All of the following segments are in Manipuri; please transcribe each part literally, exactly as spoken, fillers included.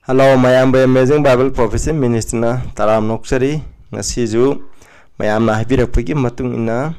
Hello ꯃꯌꯥꯝꯕꯨ, Amazing Bible Prophecy Ministryꯅ ꯇꯔꯥꯝꯅ ꯑꯣꯛꯆꯔꯤ꯫ ꯉꯁꯤꯁꯨ ꯃꯌꯥꯝꯅ ꯍꯥꯏꯕꯤꯔꯛꯄꯒꯤ ꯃꯇꯨꯡ ꯏꯟꯅ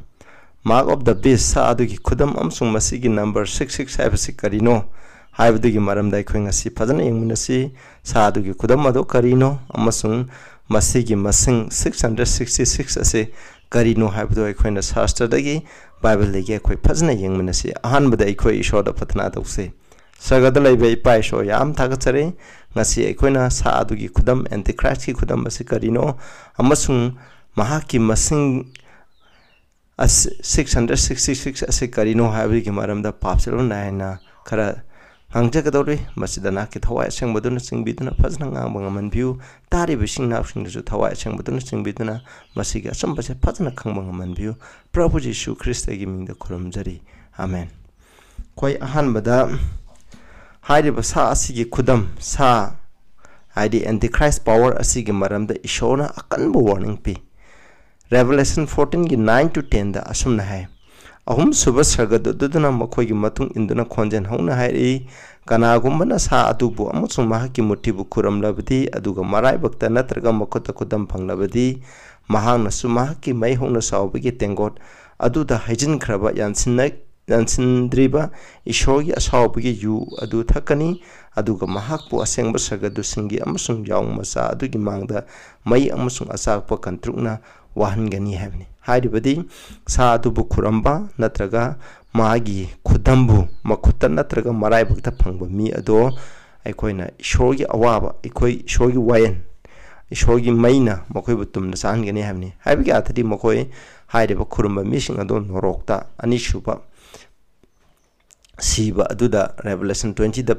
Mark of the Beast, ꯁꯥ ꯑꯗꯨꯒꯤ ꯈꯨꯗꯝ ꯑꯃꯁꯨꯡ ꯃꯁꯤꯒꯤ number six six ꯍꯥꯏꯕꯁꯤ ꯀꯔꯤꯅꯣ ꯍꯥꯏꯕꯗꯨꯒꯤ ꯃꯔꯝꯗ ꯑꯩꯈꯣꯏ ꯉꯁꯤ ꯐꯖꯅ ꯌꯦꯡꯃꯤꯟꯅꯁꯤ꯫ ꯁꯥ ꯑꯗꯨꯒꯤ ꯈꯨꯗꯝ ꯑꯗꯨ ꯀꯔꯤꯅꯣ ꯑꯃꯁꯨꯡ ꯃꯁꯤꯒꯤ ꯃꯁꯤꯡ six hundred sixty six ꯑꯁꯤ ꯀꯔꯤꯅꯣ ꯍꯥꯏꯕꯗꯨ ꯑꯩꯈꯣꯏꯅ ꯁꯥꯁꯇ꯭ꯔꯗꯒꯤ, ꯕꯥꯏꯕꯜꯗꯒꯤ ꯑꯩꯈꯣꯏ ꯐꯖꯅ ꯌꯦꯡꯃꯤꯟꯅꯁꯤ꯫ ꯑꯍꯥꯟꯕꯗ ꯑꯩꯈꯣꯏ ꯏꯁꯣꯔꯗ ꯄ꯭ꯔꯊꯅꯥ ꯇꯧꯁꯤ꯫ ꯁꯔꯒꯗ ꯂꯩꯕ ꯏꯄꯥ ꯏꯁꯣꯔ, ꯌꯥꯝ ꯊꯥꯒꯠꯆꯔꯤ꯫ ꯉꯁꯤ ꯑꯩꯈꯣꯏꯅ ꯁꯥ ꯑꯗꯨꯒꯤ ꯈꯨꯗꯝ, Antichristꯀꯤ ꯈꯨꯗꯝ ꯑꯁꯤ ꯀꯔꯤꯅꯣ ꯑꯃꯁꯨꯡ ꯃꯍꯥꯛꯀꯤ ꯃꯁꯤꯡ ꯑꯁ-, six hundred sixty six ꯑꯁꯤ ꯀꯔꯤꯅꯣ ꯍꯥꯏꯕꯒꯤ ꯃꯔꯝꯗ ꯄꯥꯞꯁꯦ ꯂꯣꯏ ꯅꯥꯏꯅ ꯈꯔ ꯉꯥꯡꯖꯒꯗꯧꯔꯤ꯫ ꯃꯁꯤꯗ ꯅꯍꯥꯛꯀꯤ ꯊꯋꯥꯏ ꯑꯁꯦꯡꯕꯗꯨꯅ ꯆꯤꯡꯕꯤꯗꯨꯅ ꯐꯖꯅ ꯉꯥꯡꯕ ꯉꯝꯍꯟꯕꯤꯌꯨ꯫ ꯇꯥꯔꯤꯕ ꯏꯆꯤꯟ ꯏꯅꯥꯎꯁꯤꯡꯗꯁꯨ ꯊꯋꯥꯏ ꯑꯁꯦꯡꯕꯗꯨꯅ ꯆꯤꯡꯕꯤꯗꯨꯅ ꯃꯁꯤꯒꯤ ꯑꯆꯨꯝꯕꯁꯦ ꯐꯖꯅ ꯈꯪꯕ ꯉꯝꯍꯟꯕꯤꯌꯨ꯫ ꯄ꯭ꯔꯚꯨ ꯖꯤꯁꯨ ꯈ꯭ꯔꯤꯁꯇꯒꯤ ꯃꯤꯡꯗ ꯈꯨꯔꯨꯝꯖꯔꯤ꯫ ꯑꯥꯃꯦꯟ꯫ ꯑꯩꯈꯣꯏ ꯑꯍꯥꯟꯕꯗ ꯍꯥꯏꯔꯤꯕ ꯁꯥ ꯑꯁꯤꯒꯤ ꯈꯨꯗꯝ, ꯁꯥ ꯍꯥꯏꯗꯤ Antichrist power ꯑꯁꯤꯒꯤ ꯃꯔꯝꯗ ꯏꯁꯣꯔꯅ ꯑꯀꯟꯕ warning P. Revelation fourteenꯒꯤ nine to tenꯗ ꯑꯁꯨꯝꯅ ꯍꯥꯏ, "ꯑꯍꯨꯝꯁꯨꯕ ꯁꯔꯒꯗꯨꯠ ꯑꯗꯨꯅ ꯃꯈꯣꯏꯒꯤ ꯃꯇꯨꯡ ꯏꯟꯗꯨꯅ ꯈꯣꯟꯖꯦꯜ ꯍꯧꯅ ꯍꯥꯏꯔꯛꯏ, 'ꯀꯅꯥꯒꯨꯝꯕꯅ ꯁꯥ ꯑꯗꯨꯕꯨ ꯑꯃꯁꯨꯡ ꯃꯍꯥꯛꯀꯤ ꯃꯨꯔꯇꯤꯕꯨ ꯈꯨꯔꯨꯝꯂꯕꯗꯤ, ꯑꯗꯨꯒ ꯃꯔꯥꯏꯕꯛꯇ ꯅꯠꯇ꯭ꯔꯒ ꯃꯈꯨꯠꯇ ꯈꯨꯗꯝ ꯐꯪꯂꯕꯗꯤ, ꯃꯍꯥꯛꯅꯁꯨ ꯃꯍꯥꯛꯀꯤ ꯃꯩ ꯍꯧꯅ ꯁꯥꯎꯕꯒꯤ ꯇꯦꯡꯀꯣꯠ ꯑꯗꯨꯗ ꯍꯩꯖꯤꯟꯈ꯭ꯔꯕ ꯌꯥꯟꯁꯤꯟꯅ-, ꯌꯥꯟꯁꯤꯟꯗ꯭ꯔꯤꯕ ꯏꯁꯣꯔꯒꯤ ꯑꯁꯥꯎꯕꯒꯤ ꯌꯨ ꯑꯗꯨ ꯊꯛꯀꯅꯤ, ꯑꯗꯨꯒ ꯃꯍꯥꯛꯄꯨ ꯑꯁꯦꯡꯕ ꯁꯔꯒꯗꯨꯁꯤꯡꯒꯤ ꯑꯃꯁꯨꯡ ꯌꯥꯎ ꯃꯆꯥ ꯑꯗꯨꯒꯤ ꯃꯥꯡꯗ ꯃꯩ ꯑꯃꯁꯨꯡ ꯑꯆꯥꯛꯄ ꯀꯟꯇ꯭ꯔꯨꯛꯅ ꯋꯥꯍꯟꯒꯅꯤ' ꯍꯥꯏꯕꯅꯤ꯫ ꯍꯥꯏꯔꯤꯕꯗꯤ ꯁꯥ ꯑꯗꯨꯕꯨ ꯈꯨꯔꯝꯕ ꯅꯠꯇ꯭ꯔꯒ ꯃꯥꯒꯤ ꯈꯨꯗꯝꯕꯨ ꯃꯈꯨꯠꯇ ꯅꯠꯇ꯭ꯔꯒ ꯃꯔꯥꯏꯕꯛꯇ ꯐꯪꯕ ꯃꯤ ꯑꯗꯣ ꯑꯩꯈꯣꯏꯅ ꯏꯁꯣꯔꯒꯤ ꯑꯋꯥꯕ, ꯑꯩꯈꯣꯏ ꯏꯁꯣꯔꯒꯤ ꯋꯥꯌꯦꯜ, ꯏꯁꯣꯔꯒꯤ ꯃꯩꯅ ꯃꯈꯣꯏꯕꯨ ꯇꯨꯝꯅ ꯆꯥꯍꯟꯒꯅꯤ ꯍꯥꯏꯕꯅꯤ꯫ ꯍꯥꯏꯕꯒꯤ ꯑꯥꯔꯊꯗꯤ ꯃꯈꯣꯏ ꯍꯥꯏꯔꯤꯕ ꯈꯨꯔꯨꯝꯕ ꯃꯤꯁꯤꯡ ꯑꯗꯣ ꯅꯣꯔꯣꯛꯇ ꯑꯅꯤꯁꯨꯕ ꯁꯤꯕ ꯑꯗꯨꯗ, Revelation twentyꯗ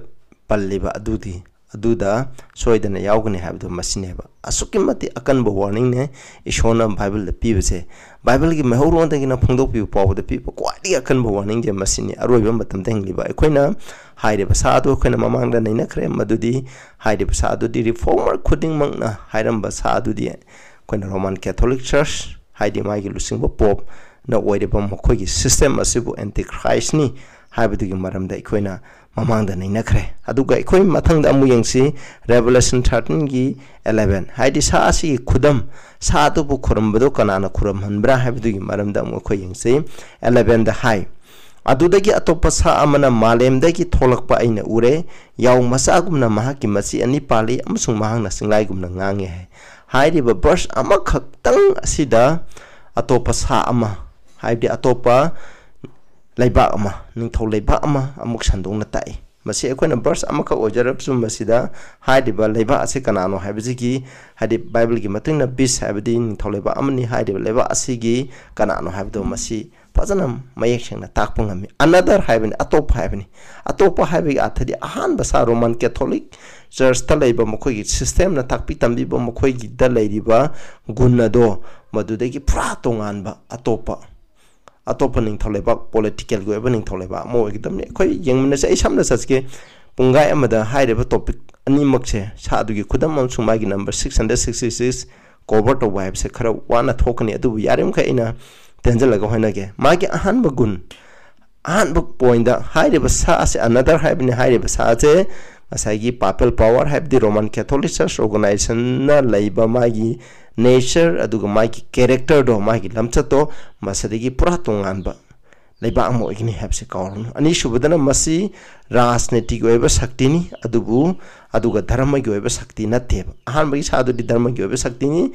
ꯄꯜꯂꯤꯕ ꯑꯗꯨꯗꯤ, ꯑꯗꯨꯗ ꯁꯣꯏꯗꯅ ꯌꯥꯎꯒꯅꯤ ꯍꯥꯏꯕꯗꯣ ꯃꯁꯤꯅꯦꯕ꯫ ꯑꯁꯨꯛꯀꯤ ꯃꯇꯤꯛ ꯑꯀꯟꯕ warningꯅꯦ ꯏꯁꯣꯔꯅ ꯕꯥꯏꯕꯜꯗ ꯄꯤꯕꯁꯦ꯫ ꯕꯥꯏꯕꯜꯒꯤ ꯃꯩꯍꯧꯔꯣꯟꯗꯒꯤꯅ ꯐꯣꯡꯗꯣꯛꯄꯤꯕ ꯐꯥꯎꯕꯗ ꯄꯤꯕ ꯈ꯭ꯋꯥꯏꯗꯒꯤ ꯑꯀꯟꯕ warningꯁꯦ ꯃꯁꯤꯅꯤ꯫ ꯑꯔꯣꯏꯕ ꯃꯇꯝꯗ ꯍꯤꯡꯂꯤꯕ ꯑꯩꯈꯣꯏꯅ ꯍꯥꯏꯔꯤꯕ ꯁꯥ ꯑꯗꯨ ꯑꯩꯈꯣꯏꯅ ꯃꯃꯥꯡꯗ ꯅꯩꯅꯈ꯭ꯔꯦ, ꯃꯗꯨꯗꯤ ꯍꯥꯏꯔꯤꯕ ꯁꯥ ꯑꯗꯨꯗꯤ reformer ꯈꯨꯗꯤꯡꯃꯛꯅ ꯍꯥꯏꯔꯝꯕ ꯁꯥ ꯑꯗꯨꯗꯤ ꯑꯩꯈꯣꯏꯅ Roman Catholic Church, ꯍꯥꯏꯗꯤ ꯃꯥꯒꯤ ꯂꯨꯆꯤꯡꯕ Popeꯅ ꯑꯣꯏꯔꯤꯕ ꯃꯈꯣꯏꯒꯤ system ꯑꯁꯤꯕꯨ Antichristꯅꯤ ꯍꯥꯏꯕꯗꯨꯒꯤ ꯃꯔꯝꯗ ꯑꯩꯈꯣꯏꯅ ꯃꯃꯥꯡꯗ ꯅꯩꯅꯈ꯭ꯔꯦ꯫ ꯑꯗꯨꯒ ꯑꯩꯈꯣꯏ ꯃꯊꯪꯗ ꯑꯃꯨꯛ ꯌꯦꯡꯁꯤ, Revelation thirteen ꯒꯤ eleven, ꯍꯥꯏꯗꯤ ꯁꯥ ꯑꯁꯤꯒꯤ ꯈꯨꯗꯝ, ꯁꯥ ꯑꯗꯨꯕꯨ ꯈꯨꯔꯨꯝꯕꯗꯨ ꯀꯅꯥꯅ ꯈꯨꯔꯨꯝꯍꯟꯕ꯭ꯔꯥ ꯍꯥꯏꯕꯗꯨꯒꯤ ꯃꯔꯝꯗ ꯑꯃꯨꯛ ꯑꯩꯈꯣꯏ ꯌꯦꯡꯁꯤ꯫ Eleven ꯗ ꯍꯥꯏ, "ꯑꯗꯨꯗꯒꯤ ꯑꯇꯣꯞꯄ ꯁꯥ ꯑꯃꯅ ꯃꯥꯂꯦꯝꯗꯒꯤ ꯊꯣꯛꯂꯛꯄ ꯑꯩꯅ ꯎꯔꯦ, ꯌꯥꯎ ꯃꯆꯥꯒꯨꯝꯅ ꯃꯍꯥꯛꯀꯤ ꯃꯆꯤ ꯑꯅꯤ ꯄꯥꯜꯂꯤ ꯑꯃꯁꯨꯡ ꯃꯍꯥꯛꯅ ꯆꯤꯡꯂꯥꯏꯒꯨꯝꯅ ꯉꯥꯡꯉꯤ" ꯍꯥꯏ꯫ ꯍꯥꯏꯔꯤꯕ verse ꯑꯃꯈꯛꯇꯪ ꯑꯁꯤꯗ ꯑꯇꯣꯞꯄ ꯁꯥ ꯑꯃ, ꯍꯥꯏꯕꯗꯤ ꯑꯇꯣꯞꯄ ꯂꯩꯕꯥꯛ ꯑꯃ, ꯅꯤꯡꯊꯧ ꯂꯩꯕꯥꯛ ꯑꯃ ꯑꯃꯨꯛ ꯁꯟꯗꯣꯛꯅ ꯇꯥꯛꯏ꯫ ꯃꯁꯤ ꯑꯩꯈꯣꯏꯅ verse ꯑꯃꯈꯛ ꯑꯣꯏꯖꯔꯕꯁꯨ, ꯃꯁꯤꯗ ꯍꯥꯏꯔꯤꯕ ꯂꯩꯕꯥꯛ ꯑꯁꯤ ꯀꯅꯥꯅꯣ ꯍꯥꯏꯕꯁꯤꯒꯤ, ꯍꯥꯏꯗꯤ ꯕꯥꯏꯕꯜꯒꯤ ꯃꯇꯨꯡ ꯏꯟꯅ beast ꯍꯥꯏꯕꯗꯤ ꯅꯤꯡꯊꯧ ꯂꯩꯕꯥꯛ ꯑꯃꯅꯤ꯫ ꯍꯥꯏꯔꯤꯕ ꯂꯩꯕꯥꯛ ꯑꯁꯤꯒꯤ ꯀꯅꯥꯅꯣ ꯍꯥꯏꯕꯗꯣ ꯃꯁꯤ ꯐꯖꯅ ꯃꯌꯦꯛ ꯁꯦꯡꯅ ꯇꯥꯛꯄ ꯉꯝꯃꯤ꯫ Another ꯍꯥꯏꯕꯅꯤ, ꯑꯇꯣꯞꯄ ꯍꯥꯏꯕꯅꯤ꯫ ꯑꯇꯣꯞꯄ ꯍꯥꯏꯕꯒꯤ ꯑꯔꯊꯗꯤ ꯑꯍꯥꯟꯕ ꯁꯥ Roman Catholic Churchꯇ ꯂꯩꯕ ꯃꯈꯣꯏꯒꯤ systemꯅ ꯇꯥꯛꯄꯤ ꯇꯝꯕꯤꯕ ꯃꯈꯣꯏꯒꯤꯗ ꯂꯩꯔꯤꯕ ꯒꯨꯟ ꯑꯗꯣ ꯃꯗꯨꯗꯒꯤ ꯄꯨꯔꯥ ꯇꯣꯉꯥꯟꯕ ꯑꯇꯣꯞꯄ, ꯑꯇꯣꯞꯄ ꯅꯤꯡꯊꯧ ꯂꯩꯕꯥꯛ, politicalꯒꯤ ꯑꯣꯏꯕ ꯅꯤꯡꯊꯧ ꯂꯩꯕꯥꯛ ꯑꯃ ꯑꯣꯏꯒꯗꯕꯅꯤ꯫ ꯑꯩꯈꯣꯏ ꯌꯦꯡꯃꯤꯟꯅꯁꯦ, ꯑꯩ ꯁꯝꯅ ꯆꯠꯀꯦ꯫ ꯄꯨꯡꯈꯥꯏ ꯑꯃꯗ ꯍꯥꯏꯔꯤꯕ topic ꯑꯅꯤꯃꯛꯁꯦ, ꯁꯥ ꯑꯗꯨꯒꯤ ꯈꯨꯗꯝ ꯑꯃꯁꯨꯡ ꯃꯥꯒꯤ number six hundred sixty six cover ꯇꯧꯕ ꯍꯥꯏꯕꯁꯦ ꯈꯔ ꯋꯥꯅ ꯊꯣꯛꯀꯅꯤ, ꯑꯗꯨꯕꯨ ꯌꯥꯔꯤꯃꯈꯩ ꯑꯩꯅ ꯇꯦꯟꯖꯜꯂꯒ ꯍꯣꯠꯅꯒꯦ꯫ ꯃꯥꯒꯤ ꯑꯍꯥꯟꯕ ꯒꯨꯟ, ꯑꯍꯥꯟꯕ pointꯗ ꯍꯥꯏꯔꯤꯕ ꯁꯥ ꯑꯁꯦ, another ꯍꯥꯏꯕꯅꯤ꯫ ꯍꯥꯏꯔꯤꯕ ꯁꯥ ꯑꯁꯦ ꯉꯁꯥꯏꯒꯤ papal power ꯍꯥꯏꯕꯗꯤ Roman Catholic Church organizationꯅ ꯂꯩꯕ ꯃꯥꯒꯤ nature, ꯑꯗꯨꯒ ꯃꯥꯒꯤ characterꯗꯣ, ꯃꯥꯒꯤ ꯂꯝꯆꯠꯇꯣ ꯃꯁꯤꯗꯒꯤ ꯄꯨꯔꯥ ꯇꯣꯉꯥꯟꯕ ꯂꯩꯕꯥꯛ ꯑꯃ ꯑꯣꯏꯒꯅꯤ ꯍꯥꯏꯕꯁꯤ ꯀꯥꯎꯔꯅꯨ꯫ ꯑꯅꯤꯁꯨꯕꯗꯅ ꯃꯁꯤ ꯔꯥꯖꯅꯤꯇꯤꯒꯤ ꯑꯣꯏꯕ ꯁꯛꯇꯤꯅꯤ, ꯑꯗꯨꯕꯨ, ꯑꯗꯨꯒ ꯙꯔꯃꯒꯤ ꯑꯣꯏꯕ ꯁꯛꯇꯤ ꯅꯠꯇꯦꯕ꯫ ꯑꯍꯥꯟꯕꯒꯤ ꯁꯥꯗꯨꯗꯤ ꯙꯔꯃꯒꯤ ꯑꯣꯏꯕ ꯁꯛꯇꯤꯅꯤ,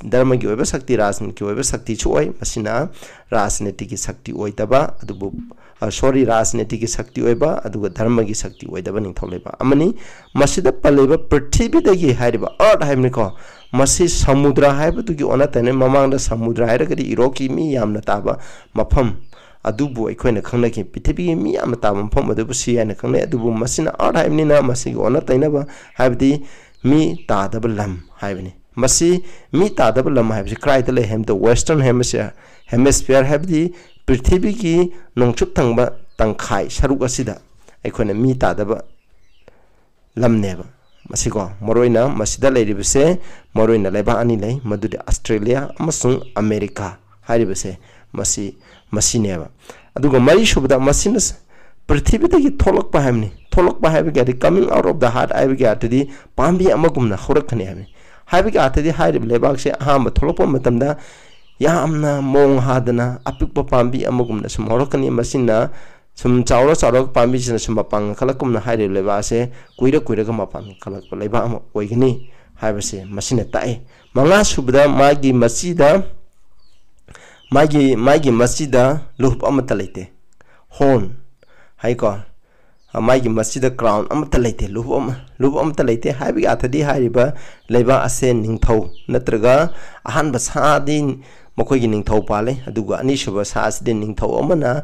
ꯙꯔꯃꯒꯤ ꯑꯣꯏꯕ ꯁꯛꯇꯤ, ꯔꯥꯖꯅꯤꯇꯤꯒꯤ ꯑꯣꯏꯕ ꯁꯛꯇꯤꯁꯨ ꯑꯣꯏ꯫ ꯃꯁꯤꯅ ꯔꯥꯖꯅꯤꯇꯤꯒꯤ ꯁꯛꯇꯤ ꯑꯣꯏꯗꯕ, ꯑꯗꯨꯕꯨ, ꯑ, sorry, ꯔꯥꯖꯅꯤꯇꯤꯒꯤ ꯁꯛꯇꯤ ꯑꯣꯏꯕ, ꯑꯗꯨꯒ ꯙꯔꯃꯒꯤ ꯁꯛꯇꯤ ꯑꯣꯏꯗꯕ ꯅꯤꯡꯊꯧ ꯂꯩꯕꯥꯛ ꯑꯃꯅꯤ꯫ ꯃꯁꯤꯗ ꯄꯜꯂꯤꯕ ꯄ꯭ꯔꯤꯊꯤꯕꯤꯗꯒꯤ ꯍꯥꯏꯔꯤꯕ earth ꯍꯥꯏꯕꯅꯤꯀꯣ, ꯃꯁꯤ ꯁꯃꯨꯗ꯭ꯔ ꯍꯥꯏꯕꯗꯨꯒꯤ ꯑꯣꯟꯅ ꯇꯩꯅꯩ꯫ ꯃꯃꯥꯡꯗ ꯁꯃꯨꯗ꯭ꯔ ꯍꯥꯏꯔꯒꯗꯤ ꯏꯔꯣꯛꯀꯤ ꯃꯤ ꯌꯥꯝꯅ ꯇꯥꯕ ꯃꯐꯝ ꯑꯗꯨꯕꯨ ꯑꯩꯈꯣꯏꯅ ꯈꯪꯅꯈꯤ꯫ ꯄ꯭ꯔꯤꯊꯤꯕꯤꯒꯤ ꯃꯤ ꯌꯥꯝꯅ ꯇꯥꯕ ꯃꯐꯝ ꯑꯗꯨꯕꯨ sea ꯍꯥꯏꯅ ꯈꯪꯅꯩ꯫ ꯑꯗꯨꯕꯨ ꯃꯁꯤꯅ earth ꯍꯥꯏꯕꯅꯤꯅ ꯃꯁꯤꯒꯤ ꯑꯣꯟꯅ ꯇꯩꯅꯕ ꯍꯥꯏꯕꯗꯤ ꯃꯤ ꯇꯥꯗꯕ ꯂꯝ ꯍꯥꯏꯕꯅꯤ꯫ ꯃꯁꯤ ꯃꯤ ꯇꯥꯗꯕ ꯂꯝ ꯍꯥꯏꯕꯁꯤ ꯀꯗꯥꯏꯗ ꯂꯩ ꯍꯥꯏꯕꯗ, Western Hemisphere, Hemisphere ꯍꯥꯏꯕꯗꯤ ꯄ꯭ꯔꯤꯊꯤꯕꯤꯒꯤ ꯅꯣꯡꯆꯨꯞ ꯊꯪꯕ ꯇꯪꯈꯥꯏ ꯁꯔꯨꯛ ꯑꯁꯤꯗ ꯑꯩꯈꯣꯏꯅ ꯃꯤ ꯇꯥꯗꯕ ꯂꯝꯅꯦꯕ꯫ ꯃꯁꯤꯀꯣ, ꯃꯔꯨꯑꯣꯏꯅ ꯃꯁꯤꯗ ꯂꯩꯔꯤꯕꯁꯦ, ꯃꯔꯨꯑꯣꯏꯅ ꯂꯩꯕꯥꯛ ꯑꯅꯤ ꯂꯩ, ꯃꯗꯨꯗꯤ Australia ꯑꯃꯁꯨꯡ America꯫ ꯍꯥꯏꯔꯤꯕꯁꯦ ꯃꯁꯤ, ꯃꯁꯤꯅꯦꯕ꯫ ꯑꯗꯨꯒ ꯃꯔꯤꯁꯨꯕꯗ, ꯃꯁꯤꯅ ꯁ-, ꯄ꯭ꯔꯤꯊꯤꯕꯤꯗꯒꯤ ꯊꯣꯛꯂꯛꯄ ꯍꯥꯏꯕꯅꯤ꯫ ꯊꯣꯛꯂꯛꯄ ꯍꯥꯏꯕꯒꯤ ꯑꯥꯔꯊꯗꯤ, coming out of the heart ꯍꯥꯏꯕꯒꯤ ꯑꯥꯔꯊꯗꯤ ꯄꯥꯝꯕꯤ ꯑꯃꯒꯨꯝꯅ ꯍꯧꯔꯛꯀꯅꯤ ꯍꯥꯏꯕꯅꯤ꯫ ꯍꯥꯏꯕꯒꯤ ꯑꯥꯔꯊꯗꯤ, ꯍꯥꯏꯔꯤꯕ ꯂꯩꯕꯥꯛꯁꯦ ꯑꯍꯥꯟꯕ ꯊꯣꯛꯂꯛꯄ ꯃꯇꯝꯗ ꯌꯥꯝꯅ ꯃꯣꯡ ꯍꯥꯗꯅ ꯑꯄꯤꯛꯄ ꯄꯥꯝꯕꯤ ꯑꯃꯒꯨꯝꯅ ꯁꯨꯝ ꯍꯧꯔꯛꯀꯅꯤ꯫ ꯃꯁꯤꯅ ꯁꯨꯝ ꯆꯥꯎꯔ ꯆꯥꯎꯔꯒ ꯄꯥꯝꯕꯤꯁꯤꯅ ꯁꯨꯝ ꯃꯄꯥꯡꯒꯜ ꯀꯜꯂꯛꯀꯨꯝꯅ ꯍꯥꯏꯔꯤꯕ ꯂꯩꯕꯥꯛ ꯑꯁꯦ ꯀꯨꯏꯔ ꯀꯨꯏꯔꯒ ꯃꯄꯥꯡꯒꯜ ꯀꯜꯂꯛꯄ ꯂꯩꯕꯥꯛ ꯑꯃ ꯑꯣꯏꯒꯅꯤ ꯍꯥꯏꯕꯁꯦ ꯃꯁꯤꯅ ꯇꯥꯛꯏ꯫ ꯃꯉꯥ ꯁꯨꯕꯗ, ꯃꯥꯒꯤ ꯃꯆꯤꯗ, ꯃꯥꯒꯤ, ꯃꯥꯒꯤ ꯃꯆꯤꯗ ꯂꯨꯍꯨꯞ ꯑꯃꯠꯇ ꯂꯩꯇꯦ꯫ Horn ꯍꯥꯏꯀꯣ, ꯃꯥꯒꯤ ꯃꯆꯤꯗ crown ꯑꯃꯠꯇ ꯂꯩꯇꯦ, ꯂꯨꯍꯨꯞ ꯑꯃ, ꯂꯨꯍꯨꯞ ꯑꯃꯠꯇ ꯂꯩꯇꯦ ꯍꯥꯏꯕꯒꯤ ꯑꯥꯔꯊꯗꯤ, ꯍꯥꯏꯔꯤꯕ ꯂꯩꯕꯥꯛ ꯑꯁꯦ ꯅꯤꯡꯊꯧ ꯅꯠꯇ꯭ꯔꯒ ꯑꯍꯥꯟꯕ ꯁꯥꯗꯤ ꯃꯈꯣꯏꯒꯤ ꯅꯤꯡꯊꯧ ꯄꯥꯜꯂꯤ, ꯑꯗꯨꯒ ꯑꯅꯤꯁꯨꯕ ꯁꯥ ꯑꯁꯤꯗꯤ ꯅꯤꯡꯊꯧ ꯑꯃꯅ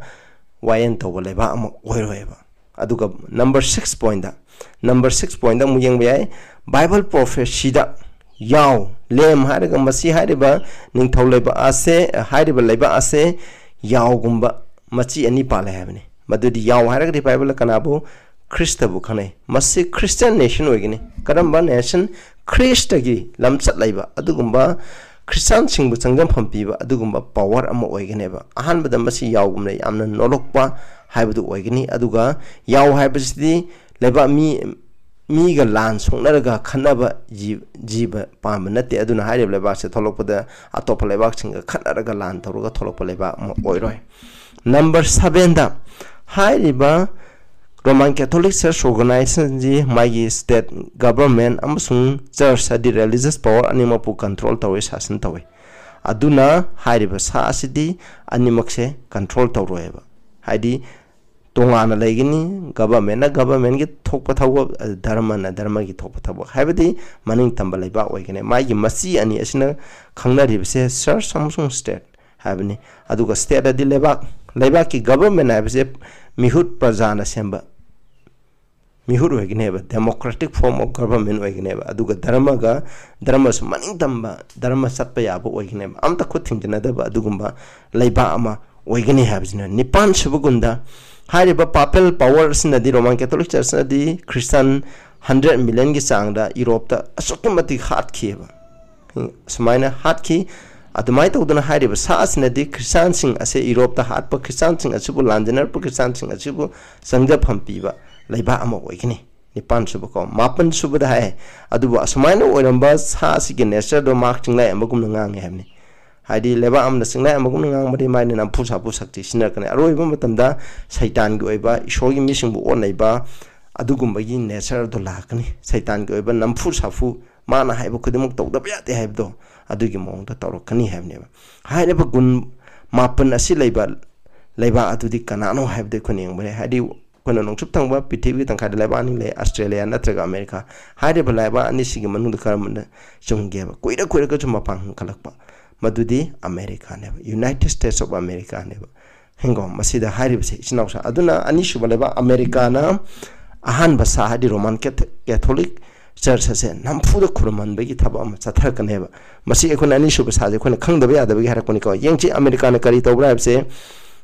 ꯋꯥꯌꯦꯜ ꯇꯧꯕ ꯂꯩꯕꯥꯛ ꯑꯃ ꯑꯣꯏꯔꯣꯏꯕ꯫ ꯑꯗꯨꯒ number six pointꯗ, number six pointꯗ ꯑꯃꯨꯛ ꯌꯦꯡꯕ ꯌꯥꯏ꯫ Bible prophecyꯗ ꯌꯥꯎ, lamb ꯍꯥꯏꯔꯒ ꯃꯁꯤ ꯍꯥꯏꯔꯤꯕ ꯅꯤꯡꯊꯧ ꯂꯩꯕꯥꯛ ꯑꯁꯦ, ꯍꯥꯏꯔꯤꯕ ꯂꯩꯕꯥꯛ ꯑꯁꯦ ꯌꯥꯎꯒꯨꯝꯕ ꯃꯆꯤ ꯑꯅꯤ ꯄꯥꯜꯂꯦ ꯍꯥꯏꯕꯅꯤ꯫ ꯃꯗꯨꯗꯤ ꯌꯥꯎ ꯍꯥꯏꯔꯒꯗꯤ Bibleꯅ ꯀꯅꯥꯕꯨ? ꯈ꯭ꯔꯤꯁꯇꯕꯨ ꯈꯪꯅꯩ꯫ ꯃꯁꯤ Christian nation ꯑꯣꯏꯒꯅꯤ꯫ ꯀꯔꯝꯕ nation? ꯈ꯭ꯔꯤꯁꯇꯒꯤ ꯂꯝꯆꯠ ꯂꯩꯕ ꯑꯗꯨꯒꯨꯝꯕ, ꯈ꯭ꯔꯤꯁꯇꯥꯟꯁꯤꯡꯕꯨ ꯆꯪꯖꯐꯝ ꯄꯤꯕ ꯑꯗꯨꯒꯨꯝꯕ power ꯑꯃ ꯑꯣꯏꯒꯅꯦꯕ꯫ ꯑꯍꯥꯟꯕꯗ ꯃꯁꯤ ꯌꯥꯎꯒꯨꯝꯅ ꯌꯥꯝꯅ ꯅꯣꯂꯛꯄ ꯍꯥꯏꯕꯗꯨ ꯑꯣꯏꯒꯅꯤ꯫ ꯑꯗꯨꯒ ꯌꯥꯎ ꯍꯥꯏꯕꯁꯤꯗꯤ ꯂꯩꯕꯥꯛ ꯃꯤ, ꯃꯤꯒ ꯂꯥꯟ ꯁꯣꯛꯅꯔꯒ ꯈꯠꯅꯕ ꯖꯤ-, ꯖꯤꯕ ꯄꯥꯝꯕ ꯅꯠꯇꯦ꯫ ꯑꯗꯨꯅ ꯍꯥꯏꯔꯤꯕ ꯂꯩꯕꯥꯛꯁꯦ ꯊꯣꯛꯂꯛꯄꯗ ꯑꯇꯣꯞꯄ ꯂꯩꯕꯥꯛꯁꯤꯡꯒ ꯈꯠꯅꯔꯒ ꯂꯥꯟ ꯇꯧꯔꯒ ꯊꯣꯛꯂꯛꯄ ꯂꯩꯕꯥꯛ ꯑꯃ ꯑꯣꯏꯔꯣꯏ꯫ Number sevenꯗ, ꯍꯥꯏꯔꯤꯕ Roman Catholic Church organizationꯁꯤ ꯃꯥꯒꯤ state government ꯑꯃꯁꯨꯡ church, ꯍꯥꯏꯗꯤ religious power ꯑꯅꯤꯃꯛꯄꯨ control ꯇꯧꯋꯤ, ꯁꯥꯁꯟ ꯇꯧꯋꯤ꯫ ꯑꯗꯨꯅ ꯍꯥꯏꯔꯤꯕ ꯁꯥ ꯑꯁꯤꯗꯤ ꯑꯅꯤꯃꯛꯁꯦ control ꯇꯧꯔꯣꯏꯕ꯫ ꯍꯥꯏꯗꯤ ꯇꯣꯉꯥꯟꯅ ꯂꯩꯒꯅꯤ, governmentꯅ governmentꯀꯤ ꯊꯣꯛꯄ ꯊꯕꯛ, ꯙꯔꯃꯅ ꯙꯔꯃꯒꯤ ꯊꯣꯛꯄ ꯊꯕꯛ, ꯍꯥꯏꯕꯗꯤ ꯃꯅꯤꯡ ꯇꯝꯕ ꯂꯩꯕꯥꯛ ꯑꯣꯏꯒꯅꯤ꯫ ꯃꯥꯒꯤ ꯃꯆꯤ ꯑꯅꯤ ꯑꯁꯤꯅ ꯈꯪꯅꯔꯤꯕꯁꯦ church ꯑꯃꯁꯨꯡ state ꯍꯥꯏꯕꯅꯤ꯫ ꯑꯗꯨꯒ stateꯑꯗꯤ ꯂꯩꯕꯥꯛ, ꯂꯩꯕꯥꯛꯀꯤ government ꯍꯥꯏꯕꯁꯦ ꯃꯤꯍꯨꯠ, ꯄ꯭ꯔꯖꯥꯅ ꯁꯦꯝꯕ ꯃꯤꯍꯨꯠ ꯑꯣꯏꯒꯅꯦꯕ, democratic form of government ꯑꯣꯏꯒꯅꯦꯕ꯫ ꯑꯗꯨꯒ ꯙꯔꯃꯒ, ꯙꯔꯃꯁꯨ ꯃꯅꯤꯡ ꯇꯝꯕ, ꯙꯔꯃ ꯆꯠꯄ ꯌꯥꯕ ꯑꯣꯏꯒꯅꯦꯕ, ꯑꯝꯇ ꯈꯨꯠ ꯊꯤꯡꯖꯤꯟꯅꯗꯕ ꯑꯗꯨꯒꯨꯝꯕ ꯂꯩꯕꯥꯛ ꯑꯃ ꯑꯣꯏꯒꯅꯤ ꯍꯥꯏꯕꯁꯤꯅ꯫ ꯅꯤꯄꯥꯟ ꯁꯨꯕ ꯒꯨꯟꯗ, ꯍꯥꯏꯔꯤꯕ papal power ꯑꯁꯤꯅꯗꯤ Roman Catholic Churchꯅꯗꯤ Christian hundred millionꯒꯤ ꯆꯥꯡꯗ Europeꯇ ꯑꯁꯨꯛꯀꯤ ꯃꯇꯤꯛ ꯍꯥꯠꯈꯤꯑꯕ꯫ ꯁꯨꯃꯥꯏꯅ ꯍꯥꯠꯈꯤ꯫ ꯑꯗꯨꯃꯥꯏꯅ ꯇꯧꯗꯅ ꯍꯥꯏꯔꯤꯕ ꯁꯥ ꯑꯁꯤꯅꯗꯤ ꯈ꯭ꯔꯤꯁꯇꯥꯟꯁꯤꯡ ꯑꯁꯦ, ꯌꯨꯔꯣꯞꯇ ꯍꯥꯠꯄ ꯈ꯭ꯔꯤꯁꯇꯥꯟꯁꯤꯡ ꯑꯁꯤꯕꯨ, ꯂꯥꯟꯖꯦꯟꯅꯔꯛꯄ ꯈ꯭ꯔꯤꯁꯇꯥꯟꯁꯤꯡ ꯑꯁꯤꯕꯨ ꯆꯪꯖꯐꯝ ꯄꯤꯕ ꯂꯩꯕꯥꯛ ꯑꯃ ꯑꯣꯏꯒꯅꯤ꯫ ꯅꯤꯄꯥꯟ ꯁꯨꯕ ꯀꯣ꯫ ꯃꯥꯄꯟ ꯁꯨꯕꯗ ꯍꯥꯏ, ꯑꯗꯨꯕꯨ ꯑꯁꯨꯃꯥꯏꯅ ꯑꯣꯏꯔꯝꯕ ꯁꯥ ꯑꯁꯤꯒꯤ ꯅꯦꯆꯔꯗꯣ ꯃꯍꯥꯛ ꯆꯤꯡꯂꯥꯏ ꯑꯃꯒꯨꯝꯅ ꯉꯥꯡꯉꯦ ꯍꯥꯏꯕꯅꯤ꯫ ꯍꯥꯏꯗꯤ ꯂꯩꯕꯥꯛ ꯑꯃꯅ ꯆꯤꯡꯂꯥꯏ ꯑꯃꯒꯨꯝꯅ ꯉꯥꯡꯕꯗꯤ ꯃꯥꯏꯅ ꯅꯝꯐꯨ ꯁꯥꯐꯨ ꯁꯛꯇꯤ ꯁꯤꯖꯤꯟꯅꯔꯛꯀꯅꯤ꯫ ꯑꯔꯣꯏꯕ ꯃꯇꯝꯗ ꯁꯩꯇꯥꯟꯒꯤ ꯑꯣꯏꯕ, ꯏꯁꯣꯔꯒꯤ ꯃꯤꯁꯤꯡꯕꯨ ꯑꯣꯠꯅꯩꯕ ꯑꯗꯨꯒꯨꯝꯕꯒꯤ ꯅꯦꯆꯔꯗꯣ ꯂꯥꯛꯀꯅꯤ꯫ ꯁꯩꯇꯥꯟꯒꯤ ꯑꯣꯏꯕ ꯅꯝꯐꯨ ꯁꯥꯐꯨ, ꯃꯥꯅ ꯍꯥꯏꯕ ꯈꯨꯗꯤꯡꯃꯛ ꯇꯧꯗꯕ ꯌꯥꯗꯦ ꯍꯥꯏꯕꯗꯣ, ꯑꯗꯨꯒꯤ ꯃꯑꯣꯡꯗ ꯇꯧꯔꯛꯀꯅꯤ ꯍꯥꯏꯕꯅꯦꯕ꯫ ꯍꯥꯏꯔꯤꯕ ꯒꯨꯟ ꯃꯥꯄꯟ ꯑꯁꯤ ꯂꯩꯕ ꯂꯩꯕꯥꯛ ꯑꯗꯨꯗꯤ ꯀꯅꯥꯅꯣ ꯍꯥꯏꯕꯗꯨ ꯑꯩꯈꯣꯏꯅ ꯌꯦꯡꯕ ꯌꯥꯏ꯫ ꯍꯥꯏꯗꯤ ꯑꯩꯈꯣꯏꯅ ꯅꯣꯡꯆꯨꯞ ꯊꯪꯕ ꯄ꯭ꯔꯤꯊꯤꯕꯤꯒꯤ ꯇꯪꯈꯥꯏꯗ ꯂꯩꯕꯥꯛ ꯑꯅꯤ ꯂꯩ, ꯑꯁꯇ꯭ꯔꯦꯂꯤꯌꯥ ꯅꯠꯇ꯭ꯔꯒ ꯑꯃꯦꯔꯤꯀꯥ꯫ ꯍꯥꯏꯔꯤꯕ ꯂꯩꯕꯥꯛ ꯑꯅꯤꯁꯤꯒꯤ ꯃꯅꯨꯡꯗ ꯀꯔꯝꯕꯅ ꯆꯨꯝꯒꯦꯕ? ꯀꯨꯏꯔ ꯀꯨꯏꯔꯒꯁꯨ ꯃꯄꯥꯡ ꯍꯟꯒꯠꯂꯛꯄ, ꯃꯗꯨꯗꯤ ꯑꯃꯦꯔꯤꯀꯥꯅꯦꯕ, United States of Americaꯅꯦꯕ꯫ ꯍꯦꯡꯒꯣ, ꯃꯁꯤꯗ ꯍꯥꯏꯔꯤꯕꯁꯦ ꯏꯆꯤꯟ ꯏꯅꯥꯎꯁꯥ꯫ ꯑꯗꯨꯅ ꯑꯅꯤꯁꯨꯕ ꯂꯩꯕꯥꯛ ꯑꯃꯦꯔꯤꯀꯥꯅ ꯑꯍꯥꯟꯕ ꯁꯥ, ꯍꯥꯏꯗꯤ ꯔꯣꯃꯥꯟ ꯀꯦꯊ-, ꯀꯦꯊꯣꯂꯤꯛ ꯆꯔꯆ ꯑꯁꯦ ꯅꯝꯐꯨꯗ ꯈꯨꯔꯨꯝꯍꯟꯕꯒꯤ ꯊꯕꯛ ꯑꯃ ꯆꯠꯊꯔꯛꯀꯅꯦꯕ꯫ ꯃꯁꯤ ꯑꯩꯈꯣꯏꯅ ꯑꯅꯤꯁꯨꯕ ꯁꯥꯁꯦ ꯑꯩꯈꯣꯏꯅ ꯈꯪꯗꯕ ꯌꯥꯗꯕꯒꯤ ꯍꯥꯏꯔꯛꯄꯅꯤꯀꯣ꯫ ꯌꯦꯡꯁꯤ, ꯑꯃꯦꯔꯤꯀꯥꯅ ꯀꯔꯤ ꯇꯧꯕ꯭ꯔꯥ ꯍꯥꯏꯕꯁꯦ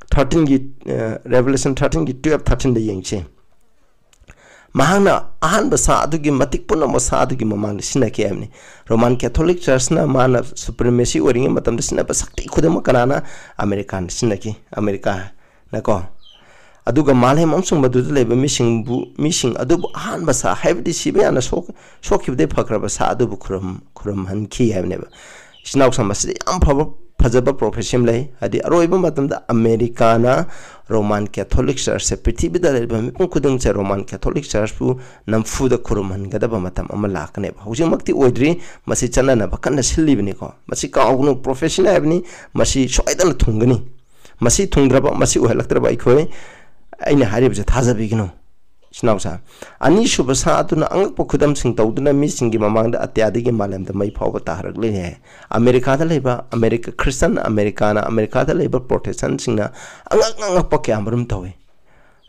ꯊꯥꯔꯇꯤꯟꯒꯤ, ꯑ, Revelation ꯊꯥꯔꯇꯤꯟꯒꯤ ꯇꯨꯌꯦꯜꯞ ꯊꯥꯔꯇꯤꯟꯗ ꯌꯦꯡꯁꯤ꯫ ꯃꯍꯥꯛꯅ ꯑꯍꯥꯟꯕ ꯁꯥ ꯑꯗꯨꯒꯤ ꯃꯇꯤꯛ ꯄꯨꯝꯅꯃꯛ ꯁꯥ ꯑꯗꯨꯒꯤ ꯃꯃꯥꯡꯗ ꯁꯤꯖꯤꯟꯅꯈꯤ ꯍꯥꯏꯕꯅꯤ꯫ ꯔꯣꯃꯥꯟ ꯀꯦꯊꯣꯂꯤꯛ ꯆꯔꯆꯅ ꯃꯥꯅ ꯁꯨꯄ꯭ꯔꯤꯃꯦꯁꯤ ꯑꯣꯏꯔꯤꯉꯩ ꯃꯇꯝꯗ ꯁꯤꯖꯤꯟꯅꯕ ꯁꯛꯇꯤ ꯈꯨꯗꯤꯡꯃꯛ ꯀꯅꯥꯅ? ꯑꯃꯦꯔꯤꯀꯥꯅ ꯁꯤꯖꯤꯟꯅꯈꯤ, ꯑꯃꯦꯔꯤꯀꯥꯅꯀꯣ꯫ ꯑꯗꯨꯒ ꯃꯥꯂꯦꯝ ꯑꯃꯁꯨꯡ ꯃꯗꯨꯗ ꯂꯩꯕ ꯃꯤꯁꯤꯡꯕꯨ, ꯃꯤꯁꯤꯡ ꯑꯗꯨꯕꯨ ꯑꯍꯥꯟꯕ ꯁꯥ, ꯍꯥꯏꯕꯗꯤ ꯁꯤꯕ ꯌꯥꯅ ꯁꯣꯛ-, ꯁꯣꯛꯈꯤꯕꯗꯩ ꯐꯈ꯭ꯔꯕ ꯁꯥ ꯑꯗꯨꯕꯨ ꯈꯨꯔꯨꯝ-, ꯈꯨꯔꯨꯝꯍꯟꯈꯤ ꯍꯥꯏꯕꯅꯦꯕ꯫ ꯏꯆꯤꯟ ꯏꯅꯥꯎꯁꯤꯡ, ꯃꯁꯤꯗ ꯌꯥꯝ ꯐꯕ, ꯐꯖꯕ ꯄ꯭ꯔꯣꯐꯦꯁꯤ ꯑꯃ ꯂꯩ꯫ ꯍꯥꯏꯗꯤ ꯑꯔꯣꯏꯕ ꯃꯇꯝꯗ ꯑꯃꯦꯔꯤꯀꯥꯅ ꯔꯣꯃꯥꯟ ꯀꯦꯊꯣꯂꯤꯛ ꯆꯔꯆꯁꯦ, ꯄ꯭ꯔꯤꯊꯤꯕꯤꯗ ꯂꯩꯔꯤꯕ ꯃꯤꯄꯨꯝ ꯈꯨꯗꯤꯡꯃꯛꯁꯦ ꯔꯣꯃꯥꯟ ꯀꯦꯊꯣꯂꯤꯛ ꯆꯔꯆꯄꯨ ꯅꯝꯐꯨꯗ ꯈꯨꯔꯨꯝꯍꯟꯒꯗꯕ ꯃꯇꯝ ꯑꯃ ꯂꯥꯛꯀꯅꯦꯕ꯫ ꯍꯧꯖꯤꯛꯃꯛꯇꯤ ꯑꯣꯏꯗ꯭ꯔꯤ, ꯃꯁꯤ ꯆꯠꯅꯅꯕ ꯀꯟꯅ ꯁꯤꯜꯂꯤꯕꯅꯤꯀꯣ꯫ ꯃꯁꯤ ꯀꯥꯎꯒꯅꯨ, ꯄ꯭ꯔꯣꯐꯦꯁꯤꯅ ꯍꯥꯏꯕꯅꯤ, ꯃꯁꯤ ꯁꯣꯏꯗꯅ ꯊꯨꯡꯒꯅꯤ꯫ ꯃꯁꯤ ꯊꯨꯡꯗ꯭ꯔꯕ, ꯃꯁꯤ ꯑꯣꯏꯍꯜꯂꯛꯇ꯭ꯔꯕ ꯑꯩꯈꯣꯏ, ꯑꯩꯅ ꯍꯥꯏꯔꯤꯕꯁꯦ ꯊꯥꯖꯕꯤꯒꯅꯨ꯫ ꯏꯆꯤꯟ ꯏꯅꯥꯎꯁꯥ, ꯑꯅꯤꯁꯨꯕ ꯁꯥ ꯑꯗꯨꯅ ꯑꯉꯛꯄ ꯈꯨꯗꯝꯁꯤꯡ ꯇꯧꯗꯨꯅ ꯃꯤꯁꯤꯡꯒꯤ ꯃꯃꯥꯡꯗ ꯑꯇꯤꯌꯥꯗꯒꯤ ꯃꯥꯂꯦꯝꯗ ꯃꯩ ꯐꯥꯎꯕ ꯇꯥꯔꯛꯂꯤ ꯍꯥꯏ꯫ ꯑꯃꯦꯔꯤꯀꯥꯗ ꯂꯩꯕ ꯑꯃꯦꯔꯤꯀꯥ, ꯈ꯭ꯔꯤꯁꯇꯟ ꯑꯃꯦꯔꯤꯀꯥꯅ, ꯑꯃꯦꯔꯤꯀꯥꯗ ꯂꯩꯕ ꯄ꯭ꯔꯣꯇꯦꯁꯇꯟꯁꯤꯡꯅ ꯑꯉꯛ ꯑꯉꯛꯄ ꯀꯌꯥ ꯃꯔꯨꯝ ꯇꯧꯏ꯫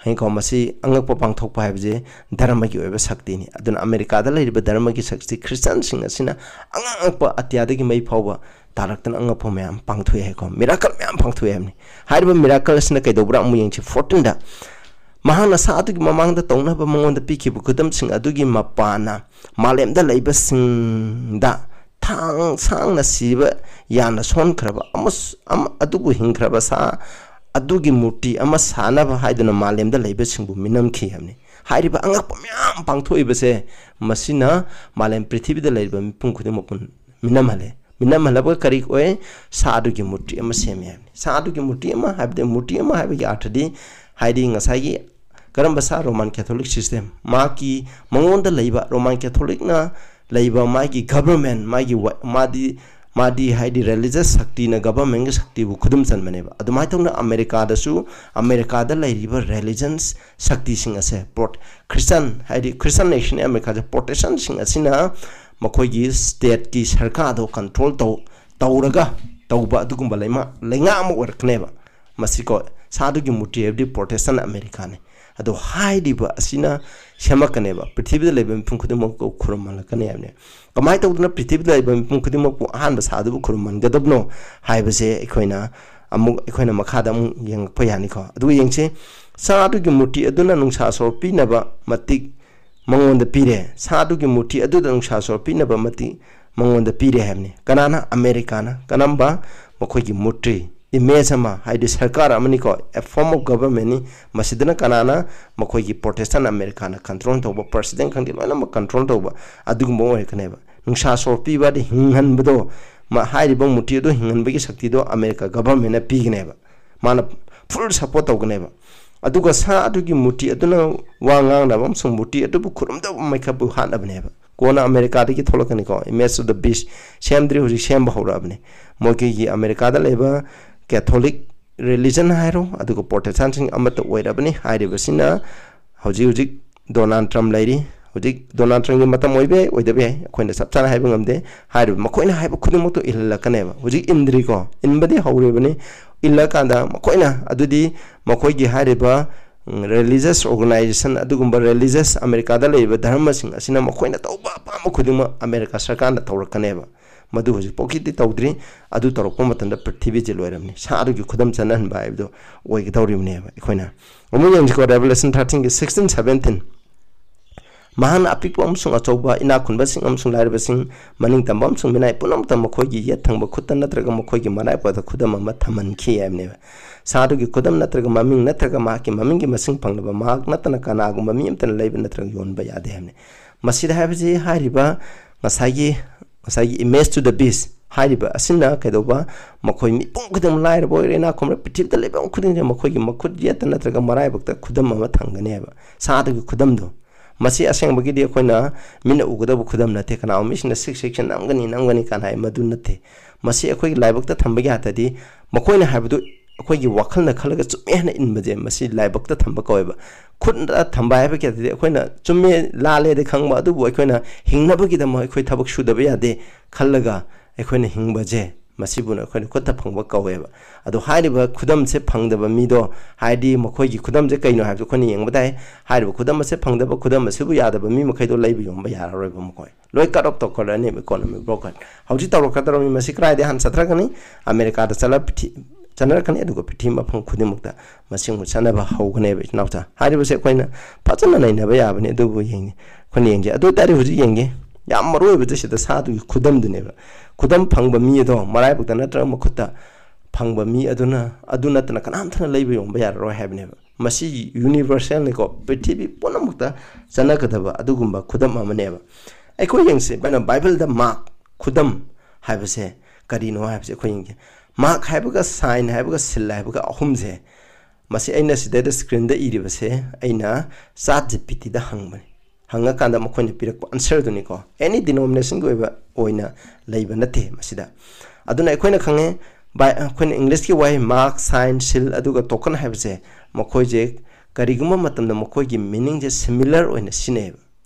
ꯍꯌꯦꯡꯀꯣ, ꯃꯁꯤ ꯑꯉꯛꯄ ꯄꯥꯡꯊꯣꯛꯄ ꯍꯥꯏꯕꯁꯦ ꯙꯔꯃꯒꯤ ꯑꯣꯏꯕ ꯁꯛꯇꯤꯅꯤ꯫ ꯑꯗꯨꯅ ꯑꯃꯦꯔꯤꯀꯥꯗ ꯂꯩꯔꯤꯕ ꯙꯔꯃꯒꯤ ꯁꯛꯇꯤ ꯈ꯭ꯔꯤꯁꯇꯟꯁꯤꯡ ꯑꯁꯤꯅ ꯑꯉꯛ ꯑꯉꯛꯄ ꯑꯇꯤꯌꯥꯗꯒꯤ ꯃꯩ ꯐꯥꯎꯕ ꯇꯥꯔꯛꯇꯅ ꯑꯉꯛꯄ ꯃꯌꯥꯝ ꯄꯥꯡꯊꯣꯛꯑꯦ ꯍꯥꯏꯀꯣ, ꯃꯤꯔꯥꯀꯜ ꯃꯌꯥꯝ ꯄꯥꯡꯊꯣꯛꯑꯦ ꯍꯥꯏꯕꯅꯤ꯫ ꯍꯥꯏꯔꯤꯕ ꯃꯤꯔꯥꯀꯜ ꯑꯁꯤꯅ ꯀꯩꯗꯧꯕ꯭ꯔꯥ ꯑꯃꯨꯛ ꯌꯦꯡꯁꯤ, ꯐꯣꯔꯇꯤꯟꯗ꯫ ꯃꯍꯥꯛꯅ ꯁꯥ ꯑꯗꯨꯒꯤ ꯃꯃꯥꯡꯗ ꯇꯧꯅꯕ ꯃꯉꯣꯟꯗ ꯄꯤꯈꯤꯕ ꯈꯨꯗꯝꯁꯤꯡ ꯑꯗꯨꯒꯤ ꯃꯄꯥꯟꯅ ꯃꯥꯂꯦꯝꯗ ꯂꯩꯕꯁꯤꯡꯗ ꯁꯥꯡ ꯁꯥꯡꯅ ꯁꯤꯕ, ꯌꯥꯝꯅ ꯁꯣꯟꯈ꯭ꯔꯕ ꯑꯃꯁꯨ-, ꯑꯃ-, ꯑꯗꯨꯕꯨ ꯍꯤꯡꯈ꯭ꯔꯕ ꯁꯥ ꯑꯗꯨꯒꯤ ꯃꯨꯔꯇꯤ ꯑꯃ ꯁꯥꯅꯕ ꯍꯥꯏꯗꯨꯅ ꯃꯥꯂꯦꯝꯗ ꯂꯩꯕꯁꯤꯡꯕꯨ ꯃꯤꯅꯝꯈꯤ ꯍꯥꯏꯕꯅꯤ꯫ ꯍꯥꯏꯔꯤꯕ ꯑꯉꯛꯄ ꯃꯌꯥꯝ ꯄꯥꯡꯊꯣꯛꯏꯕꯁꯦ, ꯃꯁꯤꯅ ꯃꯥꯂꯦꯝ ꯄ꯭ꯔꯤꯊꯤꯕꯤꯗ ꯂꯩꯔꯤꯕ ꯃꯤꯄꯨꯝ ꯈꯨꯗꯤꯡꯃꯛꯄꯨ ꯃꯤꯅꯝꯍꯜꯂꯦ꯫ ꯃꯤꯅꯝꯍꯜꯂꯕꯒ ꯀꯔꯤ ꯑꯣꯏ? ꯁꯥ ꯑꯗꯨꯒꯤ ꯃꯨꯔꯇꯤ ꯑꯃ ꯁꯦꯝꯃꯦ ꯍꯥꯏꯕꯅꯤ꯫ ꯁꯥ ꯑꯗꯨꯒꯤ ꯃꯨꯔꯇꯤ ꯑꯃ ꯍꯥꯏꯕꯗꯤ, ꯃꯨꯔꯇꯤ ꯑꯃ ꯍꯥꯏꯕꯒꯤ ꯑꯔꯊꯗꯤ, ꯍꯥꯏꯗꯤ ꯉꯁꯥꯏꯒꯤ ꯀꯔꯝꯕ ꯁꯥ? Roman Catholic system, ꯃꯍꯥꯛꯀꯤ ꯃꯉꯣꯟꯗ ꯂꯩꯕ, Roman Catholic ꯅ ꯂꯩꯕ ꯃꯥꯒꯤ government, ꯃꯥꯒꯤ ꯋꯥ-, ꯃꯥꯗꯤ, ꯃꯥꯗꯤ ꯍꯥꯏꯗꯤ religious ꯁꯛꯇꯤꯅ government ꯀꯤ ꯁꯛꯇꯤꯕꯨ ꯈꯨꯗꯨꯝ ꯆꯟꯕꯅꯦꯕ꯫ ꯑꯗꯨꯃꯥꯏꯅ ꯇꯧꯅ ꯑꯃꯦꯔꯤꯀꯥꯗꯁꯨ, ꯑꯃꯦꯔꯤꯀꯥꯗ ꯂꯩꯔꯤꯕ religions ꯁꯛꯇꯤꯁꯤꯡ ꯑꯁꯦ, ꯄ꯭ꯔꯣꯠ-, Christian, ꯍꯥꯏꯗꯤ Christian nation ꯅꯤ ꯑꯃꯦꯔꯤꯀꯥꯁꯦ, Protestant ꯁꯤꯡ ꯑꯁꯤꯅ ꯃꯈꯣꯏꯒꯤ state ꯀꯤ ꯁꯔꯀꯥꯔꯗꯣ control ꯇꯧ-, ꯇꯧꯔꯒ ꯇꯧꯕ ꯑꯗꯨꯒꯨꯝꯕ ꯂꯩꯃ-, ꯂꯩꯉꯥꯛ ꯑꯃ ꯑꯣꯏꯔꯛꯀꯅꯦꯕ꯫ ꯃꯁꯤꯀꯣ, ꯁꯥ ꯑꯗꯨꯒꯤ ꯃꯨꯔꯇꯤ ꯍꯥꯏꯕꯗꯤ Protestant ꯑꯃꯦꯔꯤꯀꯥꯅꯤ꯫ ꯑꯗꯣ ꯍꯥꯏꯔꯤꯕ ꯑꯁꯤꯅ ꯁꯦꯝꯃꯛꯀꯅꯦꯕ, ꯄ꯭ꯔꯤꯊꯤꯕꯤꯗ ꯂꯩꯕ ꯃꯤꯄꯨꯝ ꯈꯨꯗꯤꯡꯃꯛꯄꯨ ꯈꯨꯔꯨꯝꯍꯜꯂꯛꯀꯅꯤ ꯍꯥꯏꯕꯅꯦ꯫ ꯀꯃꯥꯏꯅ ꯇꯧꯗꯅ ꯄ꯭ꯔꯤꯊꯤꯕꯤꯗ ꯂꯩꯕ ꯃꯤꯄꯨꯝ ꯈꯨꯗꯤꯡꯃꯛꯄꯨ ꯑꯍꯥꯟꯕ ꯁꯥ ꯑꯗꯨꯕꯨ ꯈꯨꯔꯨꯝꯍꯟꯒꯗꯕꯅꯣ ꯍꯥꯏꯕꯁꯦ ꯑꯩꯈꯣꯏꯅ ꯑꯃꯨꯛ, ꯑꯩꯈꯣꯏꯅ ꯃꯈꯥꯗ ꯑꯃꯨꯛ ꯌꯦꯡꯉꯛꯄ ꯌꯥꯅꯤꯀꯣ꯫ ꯑꯗꯨꯒ ꯌꯦꯡꯁꯤ, ꯁꯥ ꯑꯗꯨꯒꯤ ꯃꯨꯔꯇꯤ ꯑꯗꯨꯅ ꯅꯨꯡꯁꯥ ꯁꯣꯔ ꯄꯤꯅꯕ ꯃꯇꯤꯛ ꯃꯉꯣꯟꯗ ꯄꯤꯔꯦ꯫ ꯁꯥ ꯑꯗꯨꯒꯤ ꯃꯨꯔꯇꯤ ꯑꯗꯨꯗ ꯅꯨꯡꯁꯥ ꯁꯣꯔ ꯄꯤꯅꯕ ꯃꯇꯤꯛ ꯃꯉꯣꯟꯗ ꯄꯤꯔꯦ ꯍꯥꯏꯕꯅꯤ꯫ ꯀꯅꯥꯅ? ꯑꯃꯦꯔꯤꯀꯥꯅ꯫ ꯀꯔꯝꯕ? ꯃꯈꯣꯏꯒꯤ ꯃꯨꯔꯇꯤ, image ꯑꯃ, ꯍꯥꯏꯗꯤ ꯁꯔꯀꯥꯔ ꯑꯃꯅꯤꯀꯣ, a form of government ꯅꯤ꯫ ꯃꯁꯤꯗꯅ ꯀꯅꯥꯅ? ꯃꯈꯣꯏꯒꯤ Protestant ꯑꯃꯦꯔꯤꯀꯥꯅ control ꯇꯧꯕ, president ꯈꯪꯗꯦ, ꯂꯣꯏꯅꯃꯛ control ꯇꯧꯕ ꯑꯗꯨꯒꯨꯝꯕ ꯑꯣꯏꯔꯛꯀꯅꯦꯕ꯫ ꯅꯨꯡꯁꯥ ꯁꯣꯔ ꯄꯤꯕ ꯍꯥꯏꯗꯤ ꯍꯤꯡꯍꯟꯕꯗꯣ, ꯃ-, ꯍꯥꯏꯔꯤꯕ ꯃꯨꯔꯇꯤ ꯑꯗꯨ ꯍꯤꯡꯍꯟꯕꯒꯤ ꯁꯛꯇꯤꯗꯣ ꯑꯃꯦꯔꯤꯀꯥ government ꯅ ꯄꯤꯒꯅꯦꯕ꯫ ꯃꯥꯅ full support ꯇꯧꯒꯅꯦꯕ꯫ ꯑꯗꯨꯒ ꯁꯥ ꯑꯗꯨꯒꯤ ꯃꯨꯔꯇꯤ ꯑꯗꯨꯅ ꯋꯥ ꯉꯥꯡꯅꯕ ꯑꯃꯁꯨꯡ ꯃꯨꯔꯇꯤ ꯑꯗꯨꯕꯨ ꯈꯨꯔꯨꯝꯗꯕ ꯃꯤꯈꯛꯄꯨ ꯍꯥꯠꯅꯕꯅꯦꯕ꯫ ꯀꯣꯟꯅ ꯑꯃꯦꯔꯤꯀꯥꯗꯒꯤ ꯊꯣꯛꯂꯛꯀꯅꯤꯀꯣ, Image of the Beast ꯁꯦꯝꯗ꯭ꯔꯤ, ꯍꯧꯖꯤꯛ ꯁꯦꯝꯕ ꯍꯧꯔꯛꯑꯕꯅꯤ꯫ ꯃꯣꯏꯒꯤ ꯑꯃꯦꯔꯤꯀꯥꯗ ꯂꯩꯕ Catholic religion ꯍꯥꯏꯔꯣ, ꯑꯗꯨꯒ Protestant ꯁꯤꯡ ꯑꯃꯠꯇ ꯑꯣꯏꯔꯕꯅꯤ꯫ ꯍꯥꯏꯔꯤꯕꯁꯤꯅ ꯍꯧꯖꯤꯛ ꯍꯧꯖꯤꯛ ꯗꯣꯅꯥꯜꯗ ꯇ꯭ꯔꯝꯞ ꯂꯩꯔꯤ꯫ ꯍꯧꯖꯤꯛ ꯗꯣꯅꯥꯜꯗ ꯇ꯭ꯔꯝꯞꯀꯤ ꯃꯇꯝ ꯑꯣꯏꯕ ꯌꯥꯏ, ꯑꯣꯏꯗꯕ ꯌꯥꯏ, ꯑꯩꯈꯣꯏꯅ ꯆꯞ ꯆꯥꯅ ꯍꯥꯏꯕ ꯉꯝꯗꯦ꯫ ꯍꯥꯏꯔꯤꯕ ꯃꯈꯣꯏꯅ ꯍꯥꯏꯕ ꯈꯨꯗꯤꯡꯃꯛꯇꯨ ꯏꯜꯍꯜꯂꯛꯀꯅꯦꯕ꯫ ꯍꯧꯖꯤꯛ ꯏꯟꯗ꯭ꯔꯤꯀꯣ, ꯏꯟꯕꯗꯤ ꯍꯧꯔꯤꯕꯅꯤ꯫ ꯏꯜꯂꯀꯥꯟꯗ ꯃꯈꯣꯏꯅ ꯑꯗꯨꯗꯤ ꯃꯈꯣꯏꯒꯤ ꯍꯥꯏꯔꯤꯕ, ꯎꯝ, religious organization, ꯑꯗꯨꯒꯨꯝꯕ religious ꯑꯃꯦꯔꯤꯀꯥꯗ ꯂꯩꯔꯤꯕ ꯙꯔꯃꯁꯤꯡ ꯑꯁꯤꯅ ꯃꯈꯣꯏꯅ ꯇꯧꯕ ꯑꯄꯥꯝꯕ ꯈꯨꯗꯤꯡꯃꯛ ꯑꯃꯦꯔꯤꯀꯥ ꯁꯔꯀꯥꯔꯅ ꯇꯧꯔꯛꯀꯅꯦꯕ꯫ ꯃꯗꯨ ꯍꯧꯖꯤꯛꯐꯥꯎꯒꯤꯗꯤ ꯇꯧꯗ꯭ꯔꯤ꯫ ꯑꯗꯨ ꯇꯧꯔꯛꯄ ꯃꯇꯝꯗ ꯄ꯭ꯔꯤꯊꯤꯕꯤꯁꯦ ꯂꯣꯏꯔꯝꯅꯤ꯫ ꯁꯥ ꯑꯗꯨꯒꯤ ꯈꯨꯗꯝ ꯆꯠꯅꯍꯟꯕ ꯍꯥꯏꯕꯗꯣ ꯑꯣꯏꯒꯗꯧꯔꯤꯕꯅꯦꯕ꯫ ꯑꯩꯈꯣꯏꯅ ꯑꯃꯨꯛ ꯌꯦꯡꯁꯤꯀꯣ, Revelation thirteen ꯒꯤ sixteen, seventeen꯫ ꯃꯍꯥꯛꯅ ꯑꯄꯤꯛꯄ ꯑꯃꯁꯨꯡ ꯑꯆꯧꯕ, ꯏꯅꯥꯛ ꯈꯨꯟꯕꯁꯤꯡ ꯑꯃꯁꯨꯡ ꯂꯥꯏꯔꯕꯁꯤꯡ, ꯃꯅꯤꯡ ꯇꯝꯕ ꯑꯃꯁꯨꯡ ꯃꯤꯅꯥꯏ ꯄꯨꯝꯅꯃꯛꯇ ꯃꯈꯣꯏꯒꯤ ꯌꯦꯠ ꯊꯪꯕ ꯈꯨꯠꯇ ꯅꯠꯇ꯭ꯔꯒ ꯃꯈꯣꯏꯒꯤ ꯃꯔꯥꯏꯕꯛꯇ ꯈꯨꯗꯝ ꯑꯃ ꯊꯝꯍꯟꯈꯤ ꯍꯥꯏꯕꯅꯦꯕ꯫ ꯁꯥꯗꯨꯒꯤ ꯈꯨꯗꯝ ꯅꯠꯇ꯭ꯔꯒ ꯃꯃꯤꯡ ꯅꯠꯇ꯭ꯔꯒ ꯃꯍꯥꯛꯀꯤ ꯃꯃꯤꯡꯒꯤ ꯃꯁꯤꯡ ꯐꯪꯂꯕ ꯃꯍꯥꯛ ꯅꯠꯇꯅ ꯀꯅꯥꯒꯨꯝꯕ ꯃꯤ ꯑꯃꯠꯇꯅ ꯂꯩꯕ ꯅꯠꯇ꯭ꯔꯒ ꯌꯣꯟꯕ ꯌꯥꯗꯦ ꯍꯥꯏꯕꯅꯤ꯫ ꯃꯁꯤꯗ ꯍꯥꯏꯕꯁꯤ ꯍꯥꯏꯔꯤꯕ ꯉꯁꯥꯏꯒꯤ, ꯉꯁꯥꯏꯒꯤ image to the beast ꯍꯥꯏꯔꯤꯕ ꯑꯁꯤꯅ ꯀꯩꯗꯧꯕ, ꯃꯈꯣꯏ ꯃꯤꯄꯨꯝ ꯈꯨꯗꯤꯡꯃꯛ, ꯂꯥꯏꯔꯕ ꯑꯣꯏꯒꯦꯔꯥ ꯏꯅꯥꯛ ꯈꯨꯟꯕ, ꯄ꯭ꯔꯤꯊꯤꯕꯤꯗ ꯂꯩꯕ ꯈꯨꯗꯤꯡꯁꯦ ꯃꯈꯣꯏꯒꯤ ꯃꯈꯨꯠ ꯌꯦꯠꯇ ꯅꯠꯇ꯭ꯔꯒ ꯃꯔꯥꯏꯕꯛꯇ ꯈꯨꯗꯝ ꯑꯃ ꯊꯝꯒꯅꯤ ꯍꯥꯏꯕ, ꯁꯥꯗꯨꯒꯤ ꯈꯨꯗꯝꯗꯣ꯫ ꯃꯁꯤ ꯑꯁꯦꯡꯕꯒꯤꯗꯤ ꯑꯩꯈꯣꯏꯅ ꯃꯤꯠꯅ ꯎꯒꯗꯕ ꯈꯨꯗꯝ ꯅꯠꯇꯦ꯫ ꯀꯅꯥꯒꯨꯝꯕ ꯃꯤꯁꯤꯡꯅ ꯁꯤꯛ ꯁꯦꯛꯁꯟ ꯅꯝꯒꯅꯤ, ꯅꯝꯒꯅꯤ ꯀꯥꯏꯅ ꯍꯥꯏ, ꯃꯗꯨ ꯅꯠꯇꯦ꯫ ꯃꯁꯤ ꯑꯩꯈꯣꯏꯒꯤ ꯂꯥꯏꯕꯛꯇ ꯊꯝꯕ ꯌꯥꯗ꯭ꯔꯗꯤ, ꯃꯈꯣꯏꯅ ꯍꯥꯏꯕꯗꯨ ꯑꯩꯈꯣꯏꯒꯤ ꯋꯥꯈꯜꯅ ꯈꯜꯂꯒ ꯆꯨꯝꯃꯦ ꯍꯥꯏꯅ ꯏꯟꯕꯁꯦ, ꯃꯁꯤ ꯂꯥꯏꯕꯛꯇ ꯊꯝꯕ ꯀꯧꯋꯦꯕ꯫ ꯈꯨꯠꯇ ꯊꯝꯕ ꯍꯥꯏꯕ ꯀꯩꯗꯗꯤ ꯑꯩꯈꯣꯏꯅ ꯆꯨꯝꯃꯦ ꯂꯥꯜꯂꯦꯗꯤ ꯈꯪꯕ, ꯑꯗꯨꯕꯨ ꯑꯩꯈꯣꯏꯅ ꯍꯤꯡꯅꯕꯒꯤꯗꯃꯛ ꯑꯩꯈꯣꯏ ꯊꯕꯛ ꯁꯨꯗꯕ ꯌꯥꯗꯦ ꯈꯜꯂꯒ ꯑꯩꯈꯣꯏꯅ ꯍꯤꯡꯕꯁꯦ, ꯃꯁꯤꯕꯨꯅ ꯑꯩꯈꯣꯏꯅ ꯈꯨꯠꯇ ꯐꯪꯕ ꯀꯧꯋꯦꯕ꯫ ꯑꯗꯣ ꯍꯥꯏꯔꯤꯕ ꯈꯨꯗꯝꯁꯦ ꯐꯪꯗꯕ ꯃꯤꯗꯣ, ꯍꯥꯏꯗꯤ ꯃꯈꯣꯏꯒꯤ ꯈꯨꯗꯝꯁꯦ ꯀꯩꯅꯣ ꯍꯥꯏꯕꯗꯣ ꯑꯩꯈꯣꯏꯅ ꯌꯦꯡꯕ ꯇꯥꯏ꯫ ꯍꯥꯏꯔꯤꯕ ꯈꯨꯗꯝ ꯑꯁꯦ ꯐꯪꯗꯕ, ꯈꯨꯗꯝ ꯑꯁꯤꯕꯨ ꯌꯥꯗꯕ ꯃꯤ ꯃꯈꯩꯗꯣ ꯂꯩꯕ ꯌꯣꯟꯕ ꯌꯥꯔꯔꯣꯏꯕ ꯃꯈꯣꯏ꯫ ꯂꯣꯏ cut off ꯇꯧꯈꯠꯂꯅꯦꯕ, economic blockade꯫ ꯍꯧꯖꯤꯛ ꯇꯧꯔꯛꯀꯗꯧꯔꯕꯅꯤ꯫ ꯃꯁꯤ ꯀꯗꯥꯏꯗꯒꯤ ꯍꯥꯟꯅ ꯆꯠꯊꯔꯛꯀꯅꯤ? ꯑꯃꯦꯔꯤꯀꯥꯗ ꯆꯠꯂ ꯄ꯭ꯔꯤꯊꯤ-, ꯆꯠꯅꯔꯛꯀꯅꯤ, ꯑꯗꯨꯒ ꯄ꯭ꯔꯤꯊꯤꯕꯤ ꯃꯐꯝ ꯈꯨꯗꯤꯡꯃꯛꯇ ꯃꯁꯤ ꯑꯃꯨꯛ ꯆꯠꯅꯕ ꯍꯧꯒꯅꯦꯕ, ꯏꯆꯤꯟ ꯏꯅꯥꯎꯆꯥ꯫ ꯍꯥꯏꯔꯤꯕꯁꯦ ꯑꯩꯈꯣꯏꯅ ꯐꯖꯅ ꯅꯩꯅꯕ ꯌꯥꯕꯅꯤ, ꯑꯗꯨꯕꯨ ꯌꯦꯡꯉꯤ, ꯑꯩꯈꯣꯏꯅ ꯌꯦꯡꯁꯦ꯫ ꯑꯗꯨ ꯑꯣꯏꯇꯥꯔꯗꯤ ꯍꯧꯖꯤꯛ ꯌꯦꯡꯒꯦ, ꯌꯥꯝ ꯃꯔꯨ ꯑꯣꯏꯕꯗꯤ ꯁꯤꯗ ꯁꯥꯗꯨꯒꯤ ꯈꯨꯗꯝꯗꯨꯅꯦꯕ꯫ ꯈꯨꯗꯝ ꯐꯪꯕ ꯃꯤ ꯑꯗꯣ ꯃꯔꯥꯏꯕꯛꯇ ꯅꯠꯇ꯭ꯔꯒ ꯃꯈꯨꯠꯇ ꯐꯪꯕ ꯃꯤ ꯑꯗꯨꯅ, ꯑꯗꯨ ꯅꯠꯇꯅ ꯀꯅꯥꯝꯇꯅ ꯂꯩꯕ ꯌꯣꯟꯕ ꯌꯥꯔꯔꯣꯏ ꯍꯥꯏꯕꯅꯦꯕ꯫ ꯃꯁꯤ universalꯅꯤꯀꯣ, ꯄ꯭ꯔꯤꯊꯤꯕꯤ ꯄꯨꯝꯅꯃꯛꯇ ꯆꯠꯅꯒꯗꯕ ꯑꯗꯨꯒꯨꯝꯕ ꯈꯨꯗꯝ ꯑꯃꯅꯦꯕ꯫ ꯑꯩꯈꯣꯏ ꯌꯦꯡꯁꯤ, ꯀꯩꯅꯣ, ꯕꯥꯏꯕꯜꯗ mark, ꯈꯨꯗꯝ ꯍꯥꯏꯕꯁꯦ ꯀꯔꯤꯅꯣ ꯍꯥꯏꯕꯁꯦ ꯑꯩꯈꯣꯏ ꯌꯦꯡꯒꯦ꯫ Mark ꯍꯥꯏꯕꯒ, sign ꯍꯥꯏꯕꯒ, seal ꯍꯥꯏꯕꯒ ꯑꯍꯨꯝꯁꯦ, ꯃꯁꯤ ꯑꯩꯅ ꯁꯤꯗꯩꯗ screenꯗ ꯏꯔꯤꯕꯁꯦ ꯑꯩꯅ ChatGPTꯗ ꯍꯪꯕꯅꯤ꯫ ꯍꯪꯉꯀꯥꯟꯗ ꯃꯈꯣꯏꯅ ꯄꯤꯔꯛꯄ answerꯗꯨꯅꯤꯀꯣ꯫ Any denominationꯒꯤ ꯑꯣꯏꯕ, ꯑꯣꯏꯅ ꯂꯩꯕ ꯅꯠꯇꯦ ꯃꯁꯤꯗ꯫ ꯑꯗꯨꯅ ꯑꯩꯈꯣꯏꯅ ꯈꯪꯉꯦ, ꯕꯥꯏ-, ꯑꯩꯈꯣꯏꯅ Englishꯀꯤ ꯋꯥꯍꯩ mark, sign, seal, ꯑꯗꯨꯒ token ꯍꯥꯏꯕꯁꯦ, ꯃꯈꯣꯏꯁꯦ ꯀꯔꯤꯒꯨꯝꯕ ꯃꯇꯝꯗ ꯃꯈꯣꯏꯒꯤ meaningꯁꯦ similar ꯑꯣꯏꯅ ꯁꯤꯖꯤꯟꯅꯩꯌꯦꯕ꯫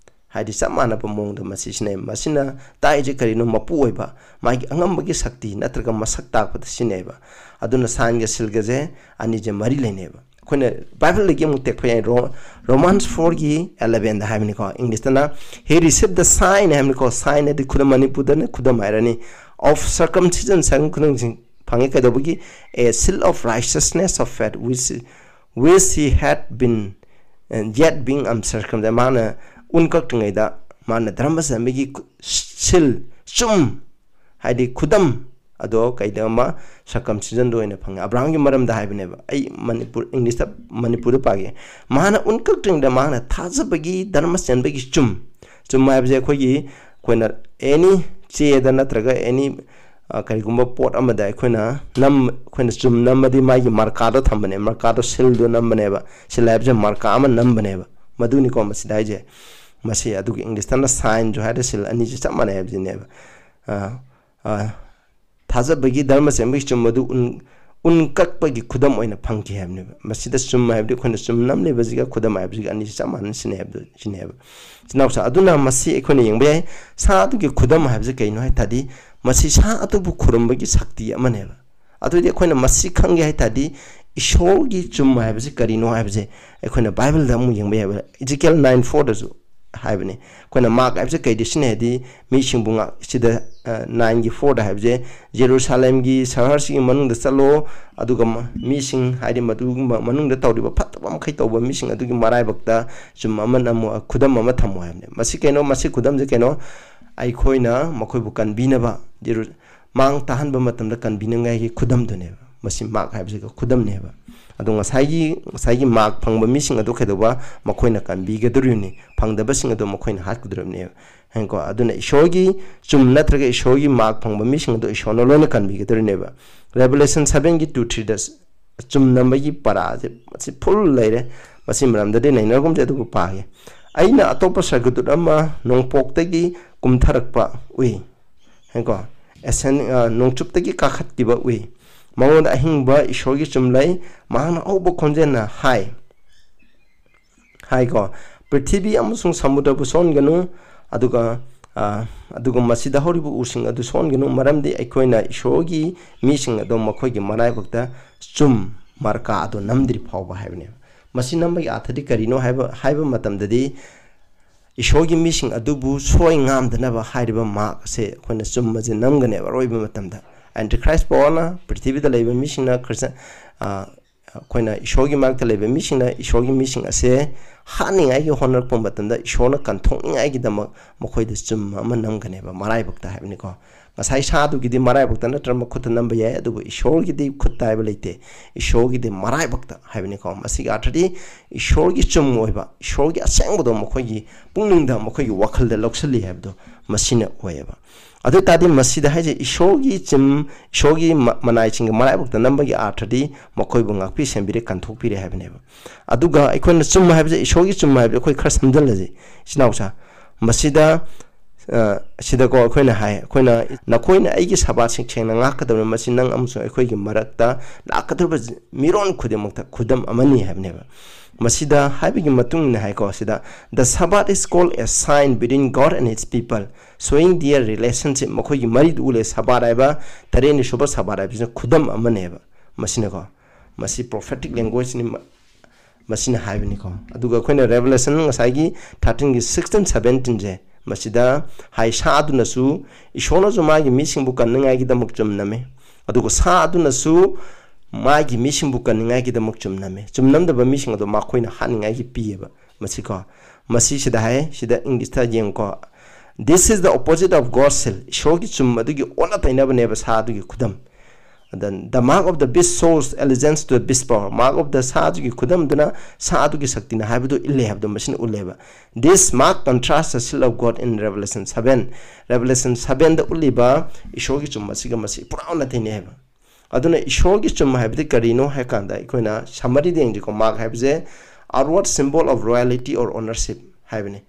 ꯍꯥꯏꯗꯤ ꯆꯞ ꯃꯥꯟꯅꯕ ꯃꯑꯣꯡꯗ ꯃꯁꯤ ꯁꯤꯖꯤꯟꯅꯩ꯫ ꯃꯁꯤꯅ ꯇꯥꯛꯏꯁꯦ ꯀꯔꯤꯅꯣ? ꯃꯄꯨ ꯑꯣꯏꯕ, ꯃꯥꯒꯤ ꯑꯉꯝꯕꯒꯤ ꯁꯛꯇꯤ ꯅꯠꯇ꯭ꯔꯒ ꯃꯁꯛ ꯇꯥꯛꯄꯗ ꯁꯤꯖꯤꯟꯅꯩꯌꯦꯕ꯫ ꯑꯗꯨꯅ signꯒ sealꯒꯁꯦ ꯑꯅꯤꯁꯦ ꯃꯔꯤ ꯂꯩꯅꯩꯌꯦꯕ꯫ ꯑꯩꯈꯣꯏꯅ ꯕꯥꯏꯕꯜꯗꯒꯤ ꯑꯃꯨꯛ ꯇꯦꯛꯄ ꯌꯥꯏ꯫ ꯔꯣ-, Romans fourꯒꯤ elevenꯗ ꯍꯥꯏꯕꯅꯤꯀꯣ, Englishꯇꯅ "He received the sign" ꯍꯥꯏꯕꯅꯤꯀꯣ꯫ Sign ꯍꯥꯏꯗꯤ ꯈꯨꯗꯝ, ꯃꯅꯤꯄꯨꯔꯗꯅ ꯈꯨꯗꯝ ꯍꯥꯏꯔꯅꯤ, "of circumcision", ꯁꯒꯨꯝ ꯈꯨꯗꯝꯁꯤꯡ ꯐꯪꯉꯤ꯫ ꯀꯩꯗꯧꯕꯒꯤ? "A seal of righteousness of faith which, which he had been, uh, yet being uncircumcised", ꯃꯥꯅ ꯎꯟ ꯀꯛꯇ꯭ꯔꯤꯉꯩꯗ ꯃꯥꯅ ꯙꯔꯃ ꯆꯦꯟꯕꯒꯤ ꯈꯨ-, ꯁꯤꯜ, ꯆꯨꯝ, ꯍꯥꯏꯗꯤ ꯈꯨꯗꯝ ꯑꯗꯣ ꯀꯩꯗ ꯑꯃ circumcisionꯗ ꯑꯣꯏꯅ ꯐꯪꯉꯦ꯫ ꯑꯕ꯭ꯔꯥꯍꯥꯝꯒꯤ ꯃꯔꯝꯗ ꯍꯥꯏꯕꯅꯦꯕ꯫ ꯑꯩ ꯃꯅꯤꯄꯨꯔ, Englishꯇ, ꯃꯅꯤꯄꯨꯔꯗ ꯄꯥꯒꯦ꯫ ꯃꯥꯅ ꯎꯟ ꯀꯛꯇ꯭ꯔꯤꯉꯩꯗ ꯃꯥꯅ ꯊꯥꯖꯕꯒꯤ ꯙꯔꯃ ꯆꯦꯟꯕꯒꯤ ꯆꯨꯝ꯫ ꯆꯨꯝ ꯍꯥꯏꯕꯁꯦ ꯑꯩꯈꯣꯏꯒꯤ, ꯑꯩꯈꯣꯏꯅ any ꯆꯦꯗ ꯅꯠꯇ꯭ꯔꯒ any, ꯑ, ꯀꯔꯤꯒꯨꯝꯕ ꯄꯣꯠ ꯑꯃꯗ ꯑꯩꯈꯣꯏꯅ ꯅꯝ-, ꯑꯩꯈꯣꯏꯅ ꯆꯨꯝ ꯅꯝꯃꯗꯤ ꯃꯥꯒꯤ ꯃꯔꯀꯥꯗꯣ ꯊꯝꯕꯅꯦ, ꯃꯔꯀꯥꯗꯣ, ꯁꯤꯜꯗꯣ ꯅꯝꯕꯅꯦꯕ꯫ ꯁꯤꯜ ꯍꯥꯏꯕꯁꯦ ꯃꯔꯀꯥ ꯑꯃ ꯅꯝꯕꯅꯦꯕ꯫ ꯃꯗꯨꯅꯤꯀꯣ ꯃꯁꯤꯗ ꯍꯥꯏꯁꯦ꯫ ꯃꯁꯤ ꯑꯗꯨꯒ Englishꯇꯅ signꯁꯨ ꯍꯥꯏꯔꯦ, ꯁꯤꯜ ꯑꯅꯤꯁꯦ ꯆꯞ ꯃꯥꯟꯅꯩ ꯍꯥꯏꯕꯁꯤꯅꯦꯕ꯫ ꯑ, ꯑ, ꯊꯥꯖꯕꯒꯤ ꯙꯔꯃ ꯆꯦꯟꯕꯒꯤ ꯆꯨꯝ ꯑꯗꯨ ꯎꯟ, ꯎꯟ ꯀꯛꯄꯒꯤ ꯈꯨꯗꯝ ꯑꯣꯏꯅ ꯐꯪꯈꯤ ꯍꯥꯏꯕꯅꯦꯕ꯫ ꯃꯁꯤꯗ ꯆꯨꯝ ꯍꯥꯏꯕꯗꯤ ꯑꯩꯈꯣꯏꯅ ꯆꯨꯝ ꯅꯝꯂꯤꯕꯁꯤꯒ ꯈꯨꯗꯝ ꯍꯥꯏꯕꯁꯤꯒ ꯑꯅꯤꯁꯤ ꯆꯞ ꯃꯥꯟꯅꯅ ꯁꯤꯖꯤꯟꯅꯩ ꯍꯥꯏꯕꯗꯨ ꯁꯤꯅꯦꯕ꯫ ꯏꯆꯤꯟ ꯏꯅꯥꯎꯁꯥ, ꯑꯗꯨꯅ ꯃꯁꯤ ꯑꯩꯈꯣꯏꯅ ꯌꯦꯡꯕ ꯌꯥꯏ꯫ ꯁꯥ ꯑꯗꯨꯒꯤ ꯈꯨꯗꯝ ꯍꯥꯏꯕꯁꯤ ꯀꯩꯅꯣ ꯍꯥꯏ ꯇꯥꯔꯗꯤ, ꯃꯁꯤ ꯁꯥ ꯑꯗꯨꯕꯨ ꯈꯨꯔꯨꯝꯕꯒꯤ ꯁꯛꯇꯤ ꯑꯃꯅꯦꯕ꯫ ꯑꯗꯨꯗꯤ ꯑꯩꯈꯣꯏꯅ ꯃꯁꯤ ꯈꯪꯒꯦ ꯍꯥꯏ ꯇꯥꯔꯗꯤ, ꯏꯁꯣꯔꯒꯤ ꯆꯨꯝ ꯍꯥꯏꯕꯁꯤ ꯀꯔꯤꯅꯣ ꯍꯥꯏꯕꯁꯦ ꯑꯩꯈꯣꯏꯅ Bibleꯗ ꯑꯃꯨꯛ ꯌꯦꯡꯕ ꯌꯥꯏꯕ꯫ Ezekiel nine fourꯗꯁꯨ ꯍꯥꯏꯕꯅꯤ꯫ ꯑꯩꯈꯣꯏꯅ ꯃꯥꯛ ꯍꯥꯏꯕꯁꯦ ꯀꯩꯗ ꯁꯤꯖꯤꯟꯅꯩ ꯍꯥꯏꯗꯤ, ꯃꯤꯁꯤꯡꯕꯨ ꯉꯥꯛ-, ꯁꯤꯗ, ꯑ, nineꯒꯤ fourꯗ ꯍꯥꯏꯕꯁꯦ, "ꯖꯦꯔꯨꯁꯥꯂꯦꯝꯒꯤ ꯁꯍꯔꯁꯤꯒꯤ ꯃꯅꯨꯡꯗ ꯆꯠꯂꯣ, ꯑꯗꯨꯒ ꯃ-, ꯃꯤꯁꯤꯡ ꯍꯥꯏꯗꯤ ꯃꯗꯨꯒꯤ ꯃ-, ꯃꯅꯨꯡꯗ ꯇꯧꯔꯤꯕ ꯐꯠꯇꯕ ꯃꯈꯩ ꯇꯧꯕ ꯃꯤꯁꯤꯡ ꯑꯗꯨꯒꯤ ꯃꯔꯥꯏꯕꯛꯇ ꯆꯨꯝ ꯑꯃ ꯅꯝꯃꯨ, ꯈꯨꯗꯝ ꯑꯃ ꯊꯝꯃꯨ" ꯍꯥꯏꯕꯅꯦ꯫ ꯃꯁꯤ ꯀꯩꯅꯣ? ꯃꯁꯤ ꯈꯨꯗꯝꯁꯦ ꯀꯩꯅꯣ? ꯑꯩꯈꯣꯏꯅ ꯃꯈꯣꯏꯕꯨ ꯀꯟꯕꯤꯅꯕ, ꯖꯦꯔꯨ-, ꯃꯥꯡ ꯇꯥꯍꯟꯕ ꯃꯇꯝꯗ ꯀꯟꯕꯤꯅꯉꯥꯏꯒꯤ ꯈꯨꯗꯝꯗꯨꯅꯦꯕ꯫ ꯃꯁꯤ ꯃꯥꯛ ꯍꯥꯏꯕꯁꯤꯒ ꯈꯨꯗꯝꯅꯦꯕ꯫ ꯑꯗꯣ ꯉꯁꯥꯏꯒꯤ, ꯉꯁꯥꯏꯒꯤ ꯃꯥꯛ ꯐꯪꯕ ꯃꯤꯁꯤꯡ ꯑꯗꯨ ꯀꯩꯗꯧꯕ? ꯃꯈꯣꯏꯅ ꯀꯟꯕꯤꯒꯗꯧꯔꯤꯕꯅꯤ, ꯐꯪꯗꯕꯁꯤꯡ ꯑꯗꯨ ꯃꯈꯣꯏꯅ ꯍꯥꯠꯀꯗꯧꯔꯤꯕꯅꯦꯕ꯫ ꯍꯥꯏꯀꯣ? ꯑꯗꯨꯅ ꯏꯁꯣꯔꯒꯤ ꯆꯨꯝ ꯅꯠꯇ꯭ꯔꯒ ꯏꯁꯣꯔꯒꯤ ꯃꯥꯛ ꯐꯪꯕ ꯃꯤꯁꯤꯡ ꯑꯗꯨ ꯏꯁꯣꯔꯅ ꯂꯣꯏꯅ ꯀꯟꯕꯤꯒꯗꯧꯔꯤꯅꯦꯕ꯫ Revelation sevenꯒꯤ two threeꯗ ꯆꯨꯝ ꯅꯝꯕꯒꯤ ꯄꯔꯥꯁꯦ ꯃꯁꯤ full ꯂꯩꯔꯦ꯫ ꯃꯁꯤ ꯃꯔꯝꯗꯗꯤ ꯅꯩꯅꯔꯒꯨꯝꯁꯦ, ꯑꯗꯨꯕꯨ ꯄꯥꯒꯦ꯫ "ꯑꯩꯅ ꯑꯇꯣꯞꯄ ꯁꯔꯒꯗꯨꯠ ꯑꯃ ꯅꯣꯡꯄꯣꯛꯇꯒꯤ ꯀꯨꯝꯊꯔꯛꯄ ꯎꯏ"꯫ ꯍꯥꯏꯀꯣ? Ascend-, ꯑ, ꯅꯣꯡꯆꯨꯞꯇꯒꯤ ꯀꯥꯈꯠꯈꯤꯕ ꯎꯏ꯫ ꯃꯉꯣꯟꯗ ꯑꯍꯤꯡꯕ ꯏꯁꯣꯔꯒꯤ ꯆꯨꯝ ꯂꯩ꯫ ꯃꯍꯥꯛꯅ ꯑꯍꯧꯕ ꯈꯣꯟꯖꯦꯜꯅ ꯍꯥꯏ꯫ ꯍꯥꯏꯀꯣ? "ꯄ꯭ꯔꯤꯊꯤꯕꯤ ꯑꯃꯁꯨꯡ ꯁꯃꯨꯗ꯭ꯔꯕꯨ ꯁꯣꯛꯍꯟꯒꯅꯨ, ꯑꯗꯨꯒ, ꯑ, ꯑꯗꯨꯒ ꯃꯁꯤꯗ ꯍꯧꯔꯤꯕ ꯎꯁꯤꯡ ꯑꯗꯨ ꯁꯣꯛꯍꯟꯒꯅꯨ, ꯃꯔꯝꯗꯤ ꯑꯩꯈꯣꯏꯅ ꯏꯁꯣꯔꯒꯤ ꯃꯤꯁꯤꯡ ꯑꯗꯨ ꯃꯈꯣꯏꯒꯤ ꯃꯔꯥꯏꯕꯛꯇ ꯆꯨꯝ ꯃꯔꯀꯥ ꯑꯗꯨ ꯅꯝꯗ꯭ꯔꯤ ꯐꯥꯎꯕ" ꯍꯥꯏꯕꯅꯦꯕ꯫ ꯃꯁꯤ ꯅꯝꯕꯒꯤ ꯑꯥꯊꯗꯤ ꯀꯔꯤꯅꯣ ꯍꯥꯏꯕ, ꯍꯥꯏꯕ ꯃꯇꯝꯗꯗꯤ, ꯏꯁꯣꯔꯒꯤ ꯃꯤꯁꯤꯡ ꯑꯗꯨꯕꯨ ꯁꯣꯏ ꯉꯥꯝꯗꯅꯕ ꯍꯥꯏꯔꯤꯕ ꯃꯥꯛ ꯑꯁꯦ ꯑꯩꯈꯣꯏꯅ ꯆꯨꯝꯕꯁꯦ ꯅꯝꯒꯅꯦꯕ ꯑꯔꯣꯏꯕ ꯃꯇꯝꯗ꯫ Antichrist powerꯅ, ꯄ꯭ꯔꯤꯊꯤꯕꯤꯗ ꯂꯩꯕ ꯃꯤꯁꯤꯡꯅ ꯈ꯭ꯔꯤꯁꯇ-, ꯑ, ꯑꯩꯈꯣꯏꯅ ꯏꯁꯣꯔꯒꯤ ꯃꯔꯛꯇ ꯂꯩꯕ ꯃꯤꯁꯤꯡꯅ ꯏꯁꯣꯔꯒꯤ ꯃꯤꯁꯤꯡ ꯑꯁꯦ ꯍꯥꯠꯅꯤꯡꯉꯥꯏꯒꯤ ꯍꯣꯠꯅꯔꯛꯄ ꯃꯇꯝꯗ ꯏꯁꯣꯔꯅ ꯀꯟꯊꯣꯛꯅꯤꯡꯉꯥꯏꯒꯤꯗꯃꯛ ꯃꯈꯣꯏꯗ ꯆꯨꯝ ꯑꯃ ꯅꯝꯒꯅꯦꯕ, ꯃꯔꯥꯏꯕꯛꯇ ꯍꯥꯏꯕꯅꯤꯀꯣ꯫ ꯉꯁꯥꯏ ꯁꯥꯗꯨꯒꯤꯗꯤ ꯃꯔꯥꯏꯕꯛꯇ ꯅꯠꯇ꯭ꯔꯒ ꯃꯈꯨꯠꯇ ꯅꯝꯕ ꯌꯥꯏ, ꯑꯗꯨꯕꯨ ꯏꯁꯣꯔꯒꯤꯗꯤ ꯈꯨꯠꯇ ꯍꯥꯏꯕ ꯂꯩꯇꯦ, ꯏꯁꯣꯔꯒꯤꯗꯤ ꯃꯔꯥꯏꯕꯛꯇ ꯍꯥꯏꯕꯅꯤꯀꯣ꯫ ꯃꯁꯤꯒꯤ ꯑꯥꯔꯊꯗꯤ ꯏꯁꯣꯔꯒꯤ ꯆꯨꯝ ꯑꯣꯏꯕ, ꯏꯁꯣꯔꯒꯤ ꯑꯁꯦꯡꯕꯗꯣ ꯃꯈꯣꯏꯒꯤ ꯄꯨꯛꯅꯤꯡꯗ, ꯃꯈꯣꯏꯒꯤ ꯋꯥꯈꯜꯗ ꯂꯧꯁꯤꯜꯂꯤ ꯍꯥꯏꯕꯗꯣ ꯃꯁꯤꯅ ꯑꯣꯏꯌꯦꯕ꯫ ꯑꯗꯨ ꯑꯣꯏ ꯇꯥꯔꯗꯤ ꯃꯁꯤꯗ ꯍꯥꯏꯁꯦ ꯏꯁꯣꯔꯒꯤ ꯆꯤꯝ, ꯏꯁꯣꯔꯒꯤ ꯃ-, ꯃꯅꯥꯏꯁꯤꯡꯒꯤ ꯃꯔꯥꯏꯕꯛꯇ ꯅꯝꯕꯒꯤ ꯑꯥꯔꯊꯗꯤ ꯃꯈꯣꯏꯕꯨ ꯉꯥꯛꯄꯤ ꯁꯦꯝꯕꯤꯔꯦ, ꯀꯟꯊꯣꯛꯄꯤꯔꯦ ꯍꯥꯏꯕꯅꯦꯕ꯫ ꯑꯗꯨꯒ ꯑꯩꯈꯣꯏꯅ ꯆꯨꯝ ꯍꯥꯏꯕꯁꯦ, ꯏꯁꯣꯔꯒꯤ ꯆꯨꯝ ꯍꯥꯏꯕꯁꯦ ꯑꯩꯈꯣꯏ ꯈꯔ ꯁꯝꯖꯤꯜꯂꯁꯤ, ꯏꯆꯤꯟ ꯏꯅꯥꯎꯁꯥ꯫ ꯃꯁꯤꯗ, ꯑ, ꯁꯤꯗꯀꯣ ꯑꯩꯈꯣꯏꯅ ꯍꯥꯏ, ꯑꯩꯈꯣꯏꯅ, "ꯅꯈꯣꯏꯅ ꯑꯩꯒꯤ ꯁꯕꯥꯠꯁꯤꯡ ꯁꯦꯡꯅ ꯉꯥꯛꯀꯗꯕꯅꯤ, ꯃꯁꯤ ꯅꯪ ꯑꯃꯁꯨꯡ ꯑꯩꯈꯣꯏꯒꯤ ꯃꯔꯛꯇ ꯂꯥꯛꯀꯗꯧꯔꯤꯕ ꯃꯤꯔꯣꯟ ꯈꯨꯗꯤꯡꯃꯛꯇ ꯈꯨꯗꯝ ꯑꯃꯅꯤ" ꯍꯥꯏꯕꯅꯦꯕ꯫ ꯃꯁꯤꯗ ꯍꯥꯏꯕꯒꯤ ꯃꯇꯨꯡ ꯏꯟꯅ ꯍꯥꯏꯀꯣ, ꯁꯤꯗ, "The Sabbath is called a sign between God and his people, showing their relationship", ꯃꯈꯣꯏꯒꯤ ꯃꯔꯤꯗꯨ ꯎꯠꯂꯦ꯫ ꯁꯕꯥꯠ ꯍꯥꯏꯕ, ꯇꯔꯦꯠꯅꯤ ꯁꯨꯕ ꯁꯕꯥꯠ ꯍꯥꯏꯕꯁꯤꯅ ꯈꯨꯗꯝ ꯑꯃꯅꯦꯕ ꯃꯁꯤꯅꯀꯣ꯫ ꯃꯁꯤ prophetic languageꯅꯤ, ꯃ-, ꯃꯁꯤꯅ ꯍꯥꯏꯕꯅꯤꯀꯣ꯫ ꯑꯗꯨꯒ ꯑꯩꯈꯣꯏꯅ Revelation ꯉꯁꯥꯏꯒꯤ thirteenꯒꯤ sixteen seventeenꯁꯦ, ꯃꯁꯤꯗ ꯍꯥꯏ, "ꯁꯥ ꯑꯗꯨꯅꯁꯨ, ꯏꯁꯣꯔꯅꯁꯨ ꯃꯥꯒꯤ ꯃꯤꯁꯤꯡꯕꯨ ꯀꯟꯅꯉꯥꯏꯒꯤꯗꯃꯛ ꯆꯨꯝꯅꯝꯃꯤ, ꯑꯗꯨꯒ ꯁꯥ ꯑꯗꯨꯅꯁꯨ ꯃꯥꯒꯤ ꯃꯤꯁꯤꯡꯕꯨ ꯀꯟꯅꯉꯥꯏꯒꯤꯗꯃꯛ ꯆꯨꯝꯅꯝꯃꯤ, ꯆꯨꯝꯅꯝꯗꯕ ꯃꯤꯁꯤꯡ ꯑꯗꯣ ꯃꯈꯣꯏꯅ ꯍꯥꯠꯅꯤꯡꯉꯥꯏꯒꯤ ꯄꯤꯌꯦꯕ", ꯃꯁꯤꯀꯣ꯫ ꯃꯁꯤ ꯁꯤꯗ ꯍꯥꯏ, ꯁꯤꯗ Englishꯇ ꯌꯦꯡꯉꯨꯀꯣ, "This is the opposite of God's seal", ꯏꯁꯣꯔꯒꯤ ꯆꯨꯝ ꯑꯗꯨꯒꯤ ꯑꯣꯟꯅ ꯇꯩꯅꯕꯅꯦꯕ ꯁꯥ ꯑꯗꯨꯒꯤ ꯈꯨꯗꯝ꯫ "The mark of the beast shows allegiance to the beast power", mark of the, ꯁꯥ ꯑꯗꯨꯒꯤ ꯈꯨꯗꯝꯗꯨꯅ ꯁꯥ ꯑꯗꯨꯒꯤ ꯁꯛꯇꯤꯅ ꯍꯥꯏꯕꯗꯨ ꯏꯜꯂꯦ ꯍꯥꯏꯕꯗꯣ ꯃꯁꯤꯅ ꯎꯠꯂꯦꯕ꯫ "This mark contrasts the seal of God in Revelation seven", Revelation sevenꯗ ꯎꯠꯂꯤꯕ ꯏꯁꯣꯔꯒꯤ ꯆꯨꯝ ꯑꯁꯤꯒ ꯃꯁꯤ ꯄꯨꯔꯥ ꯑꯣꯟꯅ ꯇꯩꯅꯩ ꯍꯥꯏꯕ꯫ ꯑꯗꯨꯅ ꯏꯁꯣꯔꯒꯤ ꯆꯨꯝ ꯍꯥꯏꯕꯗꯤ ꯀꯔꯤꯅꯣ ꯍꯥꯏ ꯀꯥꯟꯗ, ꯑꯩꯈꯣꯏꯅ summaryꯗ ꯌꯦꯡꯁꯤꯀꯣ, mark ꯍꯥꯏꯕꯁꯦ outward symbol of royalty or ownership ꯍꯥꯏꯕꯅꯤ꯫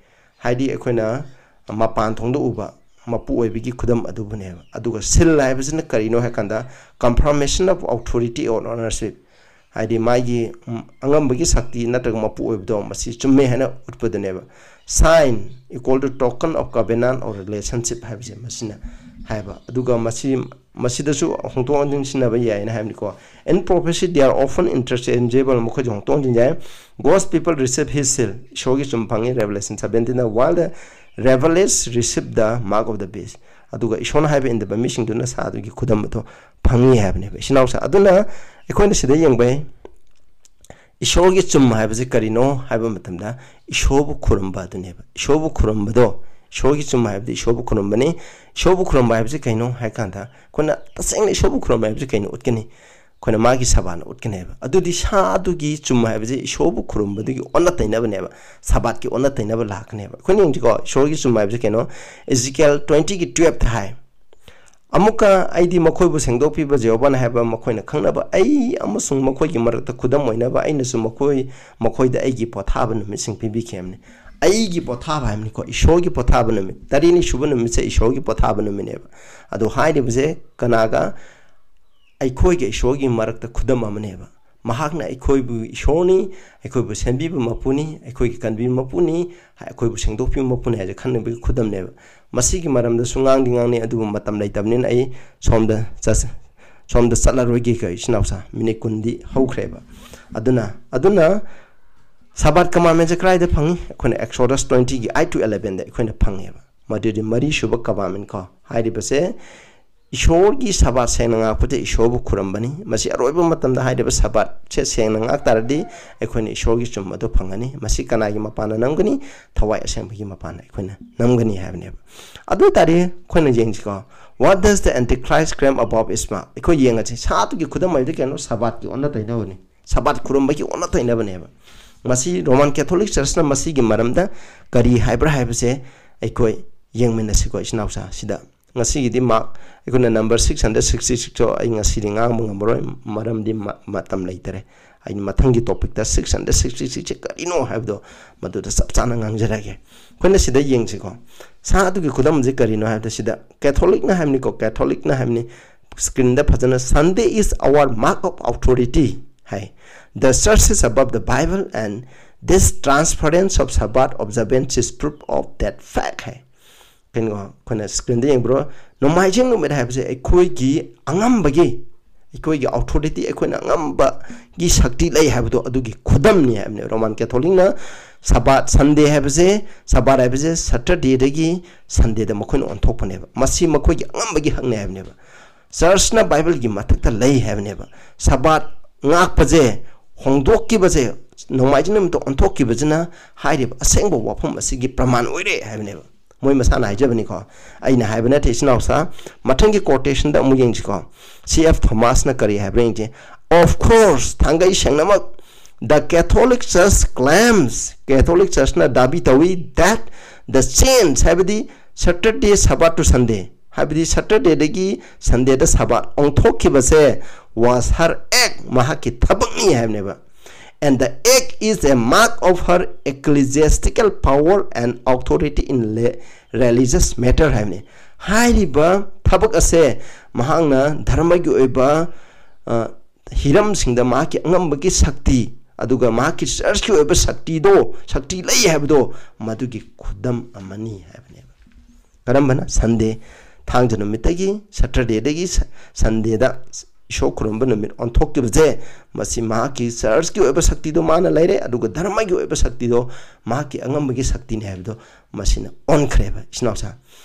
ꯍꯥꯏꯗꯤ ꯑꯩꯈꯣꯏꯅ ꯃꯄꯥꯟ ꯊꯣꯡꯗ ꯎꯕ ꯃꯄꯨ ꯑꯣꯏꯕꯒꯤ ꯈꯨꯗꯝ ꯑꯗꯨꯕꯨꯅꯦꯕ꯫ ꯑꯗꯨꯒ seal ꯍꯥꯏꯕꯁꯤꯅ ꯀꯔꯤꯅꯣ ꯍꯥꯏ ꯀꯥꯟꯗ, confirmation of authority or ownership, ꯍꯥꯏꯗꯤ ꯃꯥꯒꯤ, ꯎꯝ, ꯑꯉꯝꯕꯒꯤ ꯁꯛꯇꯤ ꯅꯠꯇ꯭ꯔꯒ ꯃꯄꯨ ꯑꯣꯏꯕꯗꯣ ꯃꯁꯤ ꯆꯨꯝꯃꯦ ꯍꯥꯏꯅ ꯎꯠꯄꯗꯨꯅꯦꯕ꯫ Sign equal to token of covenant or relationship ꯍꯥꯏꯕꯁꯦ ꯃꯁꯤꯅ ꯍꯥꯏꯕ꯫ ꯑꯗꯨꯒ ꯃꯁꯤ, ꯃꯁꯤꯗꯁꯨ ꯍꯣꯡꯗꯣꯛ ꯍꯣꯡꯖꯤꯟ ꯁꯤꯖꯤꯟꯅꯕ ꯌꯥꯏꯅ ꯍꯥꯏꯕꯅꯤꯀꯣ꯫ "In prophecy they are often interchangeable", ꯃꯈꯣꯏꯁꯨ ꯍꯣꯡꯗꯣꯛ ꯍꯣꯡꯖꯤꯟ ꯌꯥꯏ꯫ "God's people receive his seal", ꯏꯁꯣꯔꯒꯤ ꯆꯨꯝ ꯐꯪꯉꯤ, Revelation seventeenꯗ, "while the rebellious receive the mark of the beast", ꯑꯗꯨꯒ ꯏꯁꯣꯔꯅ ꯍꯥꯏꯕ ꯏꯟꯗꯕ ꯃꯤꯁꯤꯡꯗꯨꯅ ꯁꯥ ꯑꯗꯨꯒꯤ ꯈꯨꯗꯝ ꯑꯗꯨ ꯐꯪꯉꯤ ꯍꯥꯏꯕꯅꯦꯕ, ꯏꯆꯤꯟ ꯏꯅꯥꯎꯁꯥ꯫ ꯑꯗꯨꯅ ꯑꯩꯈꯣꯏꯅ ꯁꯤꯗ ꯌꯦꯡꯕ ꯌꯥꯏ, ꯏꯁꯣꯔꯒꯤ ꯆꯨꯝ ꯍꯥꯏꯕꯁꯤ ꯀꯔꯤꯅꯣ ꯍꯥꯏꯕ ꯃꯇꯝꯗ, ꯏꯁꯣꯔꯕꯨ ꯈꯨꯔꯨꯝꯕ ꯑꯗꯨꯅꯦꯕ꯫ ꯏꯁꯣꯔꯕꯨ ꯈꯨꯔꯨꯝꯕꯗꯣ, ꯏꯁꯣꯔꯒꯤ ꯆꯨꯝ ꯍꯥꯏꯕꯗꯤ ꯏꯁꯣꯔꯕꯨ ꯈꯨꯔꯨꯝꯕꯅꯤ꯫ ꯏꯁꯣꯔꯕꯨ ꯈꯨꯔꯨꯝꯕ ꯍꯥꯏꯕꯁꯤ ꯀꯩꯅꯣ ꯍꯥꯏ ꯀꯥꯟꯗ, ꯑꯩꯈꯣꯏꯅ ꯇꯁꯦꯡꯅ ꯏꯁꯣꯔꯕꯨ ꯈꯨꯔꯨꯝꯕ ꯍꯥꯏꯕꯁꯤ ꯀꯩꯅꯣ ꯎꯠꯀꯅꯤ? ꯑꯩꯈꯣꯏꯅ ꯃꯥꯒꯤ ꯁꯕꯥꯠꯅ ꯎꯠꯀꯅꯦꯕ꯫ ꯑꯗꯨꯗꯤ ꯁꯥ ꯑꯗꯨꯒꯤ ꯆꯨꯝ ꯍꯥꯏꯕꯁꯤ ꯏꯁꯣꯔꯕꯨ ꯈꯨꯔꯨꯝꯕꯗꯨꯒꯤ ꯑꯣꯟꯅ ꯇꯩꯅꯕꯅꯦꯕ, ꯁꯕꯥꯠꯀꯤ ꯑꯣꯟꯅ ꯇꯩꯅꯕ ꯂꯥꯛꯀꯅꯦꯕ꯫ ꯑꯩꯈꯣꯏꯅ ꯌꯦꯡꯁꯤꯀꯣ, ꯏꯁꯣꯔꯒꯤ ꯆꯨꯝ ꯍꯥꯏꯕꯁꯤ ꯀꯩꯅꯣ? ꯏꯖꯤꯀꯦꯜ ꯇ꯭ꯋꯦꯟꯇꯤꯒꯤ ꯇꯨꯌꯦꯜꯞꯇ ꯍꯥꯏ, "ꯑꯃꯨꯛꯀ ꯑꯩꯗꯤ ꯃꯈꯣꯏꯕꯨ ꯁꯦꯡꯗꯣꯛꯄꯤꯕ ꯖꯦꯍꯣꯚꯥꯅ ꯍꯥꯏꯕ ꯃꯈꯣꯏꯅ ꯈꯪꯅꯕ, ꯑꯩ ꯑꯃꯁꯨꯡ ꯃꯈꯣꯏꯒꯤ ꯃꯔꯛꯇ ꯈꯨꯗꯝ ꯑꯣꯏꯅꯕ ꯑꯩꯅꯁꯨ ꯃꯈꯣꯏ, ꯃꯈꯣꯏꯗ ꯑꯩꯒꯤ ꯄꯣꯊꯥꯕ ꯅꯨꯃꯤꯠꯁꯤꯡ ꯄꯤꯕꯤꯈꯤꯕꯅꯤ"꯫ ꯑꯩꯒꯤ ꯄꯣꯊꯥꯕ ꯍꯥꯏꯕꯅꯤꯀꯣ, ꯏꯁꯣꯔꯒꯤ ꯄꯣꯊꯥꯕ ꯅꯨꯃꯤꯠ, ꯇꯔꯦꯠꯅꯤ ꯁꯨꯕ ꯅꯨꯃꯤꯠꯁꯦ ꯏꯁꯣꯔꯒꯤ ꯄꯣꯊꯥꯕ ꯅꯨꯃꯤꯠꯅꯦꯕ꯫ ꯑꯗꯣ ꯍꯥꯏꯔꯤꯕꯁꯦ ꯀꯅꯥꯒ? ꯑꯩꯈꯣꯏꯒ ꯏꯁꯣꯔꯒꯤ ꯃꯔꯛꯇ ꯈꯨꯗꯝ ꯑꯃꯅꯦꯕ꯫ ꯃꯍꯥꯛꯅ ꯑꯩꯈꯣꯏꯕꯨ ꯏꯁꯣꯔꯅꯤ, ꯑꯩꯈꯣꯏꯕꯨ ꯁꯦꯝꯕꯤꯕ ꯃꯄꯨꯅꯤ, ꯑꯩꯈꯣꯏꯒꯤ ꯀꯟꯕꯤꯕ ꯃꯄꯨꯅꯤ, ꯑꯩꯈꯣꯏꯕꯨ ꯁꯦꯡꯗꯣꯛꯄꯤꯕ ꯃꯄꯨꯅꯤ ꯍꯥꯏꯁꯦ ꯈꯟꯅꯕꯒꯤ ꯈꯨꯗꯝꯅꯦꯕ꯫ ꯃꯁꯤꯒꯤ ꯃꯔꯝꯗꯁꯨ ꯉꯥꯡꯗꯤ ꯉꯥꯡꯅꯩ, ꯑꯗꯨꯕꯨ ꯃꯇꯝ ꯂꯩꯇꯕꯅꯤꯅ ꯑꯩ ꯁꯣꯝꯗ ꯆꯠ-, ꯁꯣꯝꯗ ꯆꯠꯂꯔꯣꯏꯒꯦ, ꯀꯣ ꯏꯆꯤꯟ ꯏꯅꯥꯎꯁꯥ, ꯃꯤꯅꯤꯠ ꯀꯨꯟꯗꯤ ꯍꯧꯈ꯭ꯔꯦꯕ꯫ ꯑꯗꯨꯅ, ꯑꯗꯨꯅ ꯁꯕꯥꯠ ꯀꯃꯥꯟꯃꯦꯟꯁꯦ ꯀꯗꯥꯏꯗ ꯐꯪꯉꯤ? ꯑꯩꯈꯣꯏꯅ Exodus twentyꯒꯤ eight to elevenꯗ ꯑꯩꯈꯣꯏꯅ ꯐꯪꯉꯦꯕ꯫ ꯃꯗꯨꯗꯤ ꯃꯔꯤꯁꯨꯕ ꯀꯃꯥꯟꯃꯦꯟ ꯀꯣ ꯍꯥꯏꯔꯤꯕꯁꯦ, ꯏꯁꯣꯔꯒꯤ ꯁꯕꯥꯠ ꯁꯦꯡꯅ ꯉꯥꯛꯄꯗ ꯏꯁꯣꯔꯕꯨ ꯈꯨꯔꯨꯝꯕꯅꯤ꯫ ꯃꯁꯤ ꯑꯔꯣꯏꯕ ꯃꯇꯝꯗ ꯍꯥꯏꯔꯤꯕ ꯁꯕꯥꯠꯁꯦ ꯁꯦꯡꯅ ꯉꯥꯛ ꯇꯥꯔꯗꯤ ꯑꯩꯈꯣꯏꯅ ꯏꯁꯣꯔꯒꯤ ꯆꯨꯝꯕꯗꯨ ꯐꯪꯒꯅꯤ꯫ ꯃꯁꯤ ꯀꯅꯥꯒꯤ ꯃꯄꯥꯟꯅ ꯅꯝꯒꯅꯤ? ꯊꯋꯥꯏ ꯑꯁꯦꯡꯕꯒꯤ ꯃꯄꯥꯟꯅ ꯑꯩꯈꯣꯏꯅ ꯅꯝꯒꯅꯤ ꯍꯥꯏꯕꯅꯦꯕ꯫ ꯑꯗꯨ ꯑꯣꯏ ꯇꯥꯔꯗꯤ ꯑꯩꯈꯣꯏꯅ ꯌꯦꯡꯁꯤꯀꯣ, "What does the Antichrist claim about Islam?" ꯑꯩꯈꯣꯏ ꯌꯦꯡꯉꯁꯤ, ꯁꯥ ꯑꯗꯨꯒꯤ ꯈꯨꯗꯝ ꯍꯥꯏꯕꯗꯤ ꯀꯩꯅꯣ? ꯁꯕꯥꯠꯀꯤ ꯑꯣꯟꯅ ꯇꯩꯅꯕꯅꯤ, ꯁꯕꯥꯠ ꯈꯨꯔꯨꯝꯕꯒꯤ ꯑꯣꯟꯅ ꯇꯩꯅꯕꯅꯦꯕ꯫ ꯃꯁꯤ ꯔꯣꯃꯥꯟ ꯀꯦꯊꯣꯂꯤꯛ ꯆꯔꯆꯅ ꯃꯁꯤꯒꯤ ꯃꯔꯝꯗ ꯀꯔꯤ ꯍꯥꯏꯕ꯭ꯔꯥ ꯍꯥꯏꯕꯁꯦ ꯑꯩꯈꯣꯏ ꯌꯦꯡꯃꯤꯟꯅꯁꯤꯀꯣ, ꯏꯆꯤꯟ ꯏꯅꯥꯎꯁꯥ꯫ ꯁꯤꯗ ꯉꯁꯤꯒꯤꯗꯤ ꯃꯥꯔꯛ ꯑꯩꯈꯣꯏꯅ ꯅꯝꯕꯔ six hundred sixty sixꯇꯣ ꯑꯩ ꯉꯁꯤꯗꯤ ꯉꯥꯡꯕ ꯉꯝꯃꯔꯣꯏ, ꯃꯔꯝꯗꯤ ꯃ-, ꯃꯇꯝ ꯂꯩꯇꯔꯦ꯫ ꯑꯩꯅ ꯃꯊꯪꯒꯤ ꯇꯣꯄꯤꯛꯇ six hundred sixty sixꯁꯦ ꯀꯔꯤꯅꯣ ꯍꯥꯏꯕꯗꯣ ꯃꯗꯨꯗ ꯆꯞ ꯆꯥꯅ ꯉꯥꯡꯖꯔꯒꯦ꯫ ꯑꯩꯈꯣꯏꯅ ꯁꯤꯗ ꯌꯦꯡꯁꯤꯀꯣ, ꯁꯥ ꯑꯗꯨꯒꯤ ꯈꯨꯗꯝꯁꯦ ꯀꯔꯤꯅꯣ ꯍꯥꯏꯕꯗ, ꯁꯤꯗ ꯀꯦꯊꯣꯂꯤꯛꯅ ꯍꯥꯏꯕꯅꯤꯀꯣ, ꯀꯦꯊꯣꯂꯤꯛꯅ ꯍꯥꯏꯕꯅꯤ, ꯁ꯭ꯀ꯭ꯔꯤꯟꯗ ꯐꯖꯅ, "Sunday is our mark of authority" high. "The church is above the Bible and this transference of Sabbath observance is proof of that fact" ꯍꯥꯏ꯫ ꯀꯩꯅꯣ, ꯑꯩꯈꯣꯏꯅ ꯁ꯭ꯀ꯭ꯔꯤꯟꯗ ꯌꯦꯡꯕ꯭ꯔꯣ? ꯅꯣꯡꯃꯥꯏꯖꯤꯡ ꯅꯨꯃꯤꯠ ꯍꯥꯏꯕꯁꯦ ꯑꯩꯈꯣꯏꯒꯤ ꯑꯉꯝꯕꯒꯤ, ꯑꯩꯈꯣꯏꯒꯤ ꯑꯣꯊꯣꯔꯤꯇꯤ, ꯑꯩꯈꯣꯏꯅ ꯑꯉꯝꯕꯒꯤ ꯁꯛꯇꯤ ꯂꯩ ꯍꯥꯏꯕꯗꯣ ꯑꯗꯨꯒꯤ ꯈꯨꯗꯝꯅꯤ ꯍꯥꯏꯕꯅꯦ꯫ ꯔꯣꯃꯥꯟ ꯀꯦꯊꯣꯂꯤꯛꯅ ꯁꯕꯥꯠ, ꯁꯟꯗꯦ ꯍꯥꯏꯕꯁꯦ, ꯁꯕꯥꯠ ꯍꯥꯏꯕꯁꯦ ꯁꯇꯔꯗꯦꯗꯒꯤ ꯁꯟꯗꯦꯗ ꯃꯈꯣꯏꯅ ꯑꯣꯟꯊꯣꯛꯄꯅꯦꯕ꯫ ꯃꯁꯤ ꯃꯈꯣꯏꯒꯤ ꯑꯉꯝꯕꯒꯤ ꯍꯛꯅꯦ ꯍꯥꯏꯕꯅꯦꯕ꯫ ꯆꯔꯆꯅ ꯕꯥꯏꯕꯜꯒꯤ ꯃꯊꯛꯇ ꯂꯩ ꯍꯥꯏꯕꯅꯦꯕ꯫ ꯁꯕꯥꯠ ꯉꯥꯛꯄꯁꯦ ꯍꯣꯡꯗꯣꯛꯈꯤꯕꯁꯦ, ꯅꯣꯡꯃꯥꯏꯖꯤꯡ ꯅꯨꯃꯤꯠꯇ ꯑꯣꯟꯊꯣꯛꯈꯤꯕꯁꯤꯅ ꯍꯥꯏꯔꯤꯕ ꯑꯁꯦꯡꯕ ꯋꯥꯐꯝ ꯑꯁꯤꯒꯤ ꯄ꯭ꯔꯃꯥꯟ ꯑꯣꯏꯔꯦ ꯍꯥꯏꯕꯅꯦꯕ꯫ ꯃꯣꯏ ꯃꯁꯥꯅ ꯍꯥꯏꯖꯕꯅꯤꯀꯣ, ꯑꯩꯅ ꯍꯥꯏꯕ ꯅꯠꯇꯦ, ꯏꯆꯤꯟ ꯏꯅꯥꯎꯁꯥ꯫ ꯃꯊꯪꯒꯤ quotationꯗ ꯑꯃꯨꯛ ꯌꯦꯡꯁꯤꯀꯣ꯫ ꯁꯤ ꯑꯦꯐ ꯊꯣꯃꯥꯁꯅ ꯀꯔꯤ ꯍꯥꯏꯕ꯭ꯔꯥ ꯌꯦꯡꯁꯤ꯫ Of course, ꯊꯥꯡꯒꯩ ꯁꯦꯡꯅꯃꯛ, the Catholic Church claims, Catholic Churchꯅ ꯗꯥꯕꯤ ꯇꯧꯏ, that the change, ꯍꯥꯏꯕꯗꯤ Saturday Sabbath to Sunday, ꯍꯥꯏꯕꯗꯤ Saturdayꯗꯒꯤ Sundayꯗ Sabbath ꯑꯣꯟꯊꯣꯛꯈꯤꯕꯁꯦ, was her act, ꯃꯍꯥꯛꯀꯤ ꯊꯕꯛꯅꯤ ꯍꯥꯏꯕꯅꯦꯕ꯫ And the act is a mark of her ecclesiastical power and authority in le-, religious matter ꯍꯥꯏꯕꯅꯤ꯫ ꯍꯥꯏꯔꯤꯕ ꯊꯕꯛ ꯑꯁꯦ ꯃꯍꯥꯛꯅ ꯙꯔꯃꯒꯤ ꯑꯣꯏꯕ, ꯑ, ꯍꯤꯔꯝꯁꯤꯡꯗ ꯃꯍꯥꯛꯀꯤ ꯑꯉꯝꯕꯒꯤ ꯁꯛꯇꯤ, ꯑꯗꯨꯒ ꯃꯍꯥꯛꯀꯤ churchꯀꯤ ꯑꯣꯏꯕ ꯁꯛꯇꯤꯗꯣ, ꯁꯛꯇꯤ ꯂꯩ ꯍꯥꯏꯕꯗꯣ, ꯃꯗꯨꯒꯤ ꯈꯨꯗꯝ ꯑꯃꯅꯤ ꯍꯥꯏꯕꯅꯦꯕ꯫ ꯀꯔꯝꯕꯅ? Sunday, ꯊꯥꯡꯖ ꯅꯨꯃꯤꯠꯇꯒꯤ, Saturdayꯗꯒꯤ ꯁ-, Sundayꯗ ꯏꯁꯣꯔ ꯈꯨꯔꯨꯝꯕ ꯅꯨꯃꯤꯠ ꯑꯣꯟꯊꯣꯛꯈꯤꯕꯁꯦ, ꯃꯁꯤ ꯃꯍꯥꯛꯀꯤ churchꯀꯤ ꯑꯣꯏꯕ ꯁꯛꯇꯤꯗꯣ ꯃꯥꯅ ꯂꯩꯔꯦ, ꯑꯗꯨꯒ ꯙꯔꯃꯒꯤ ꯑꯣꯏꯕ ꯁꯛꯇꯤꯗꯣ ꯃꯍꯥꯛꯀꯤ ꯑꯉꯝꯕꯒꯤ ꯁꯛꯇꯤꯅꯤ ꯍꯥꯏꯕꯗꯣ ꯃꯁꯤꯅ ꯑꯣꯟꯈ꯭ꯔꯦꯕ, ꯏꯆꯤꯟ ꯏꯅꯥꯎꯁꯥ꯫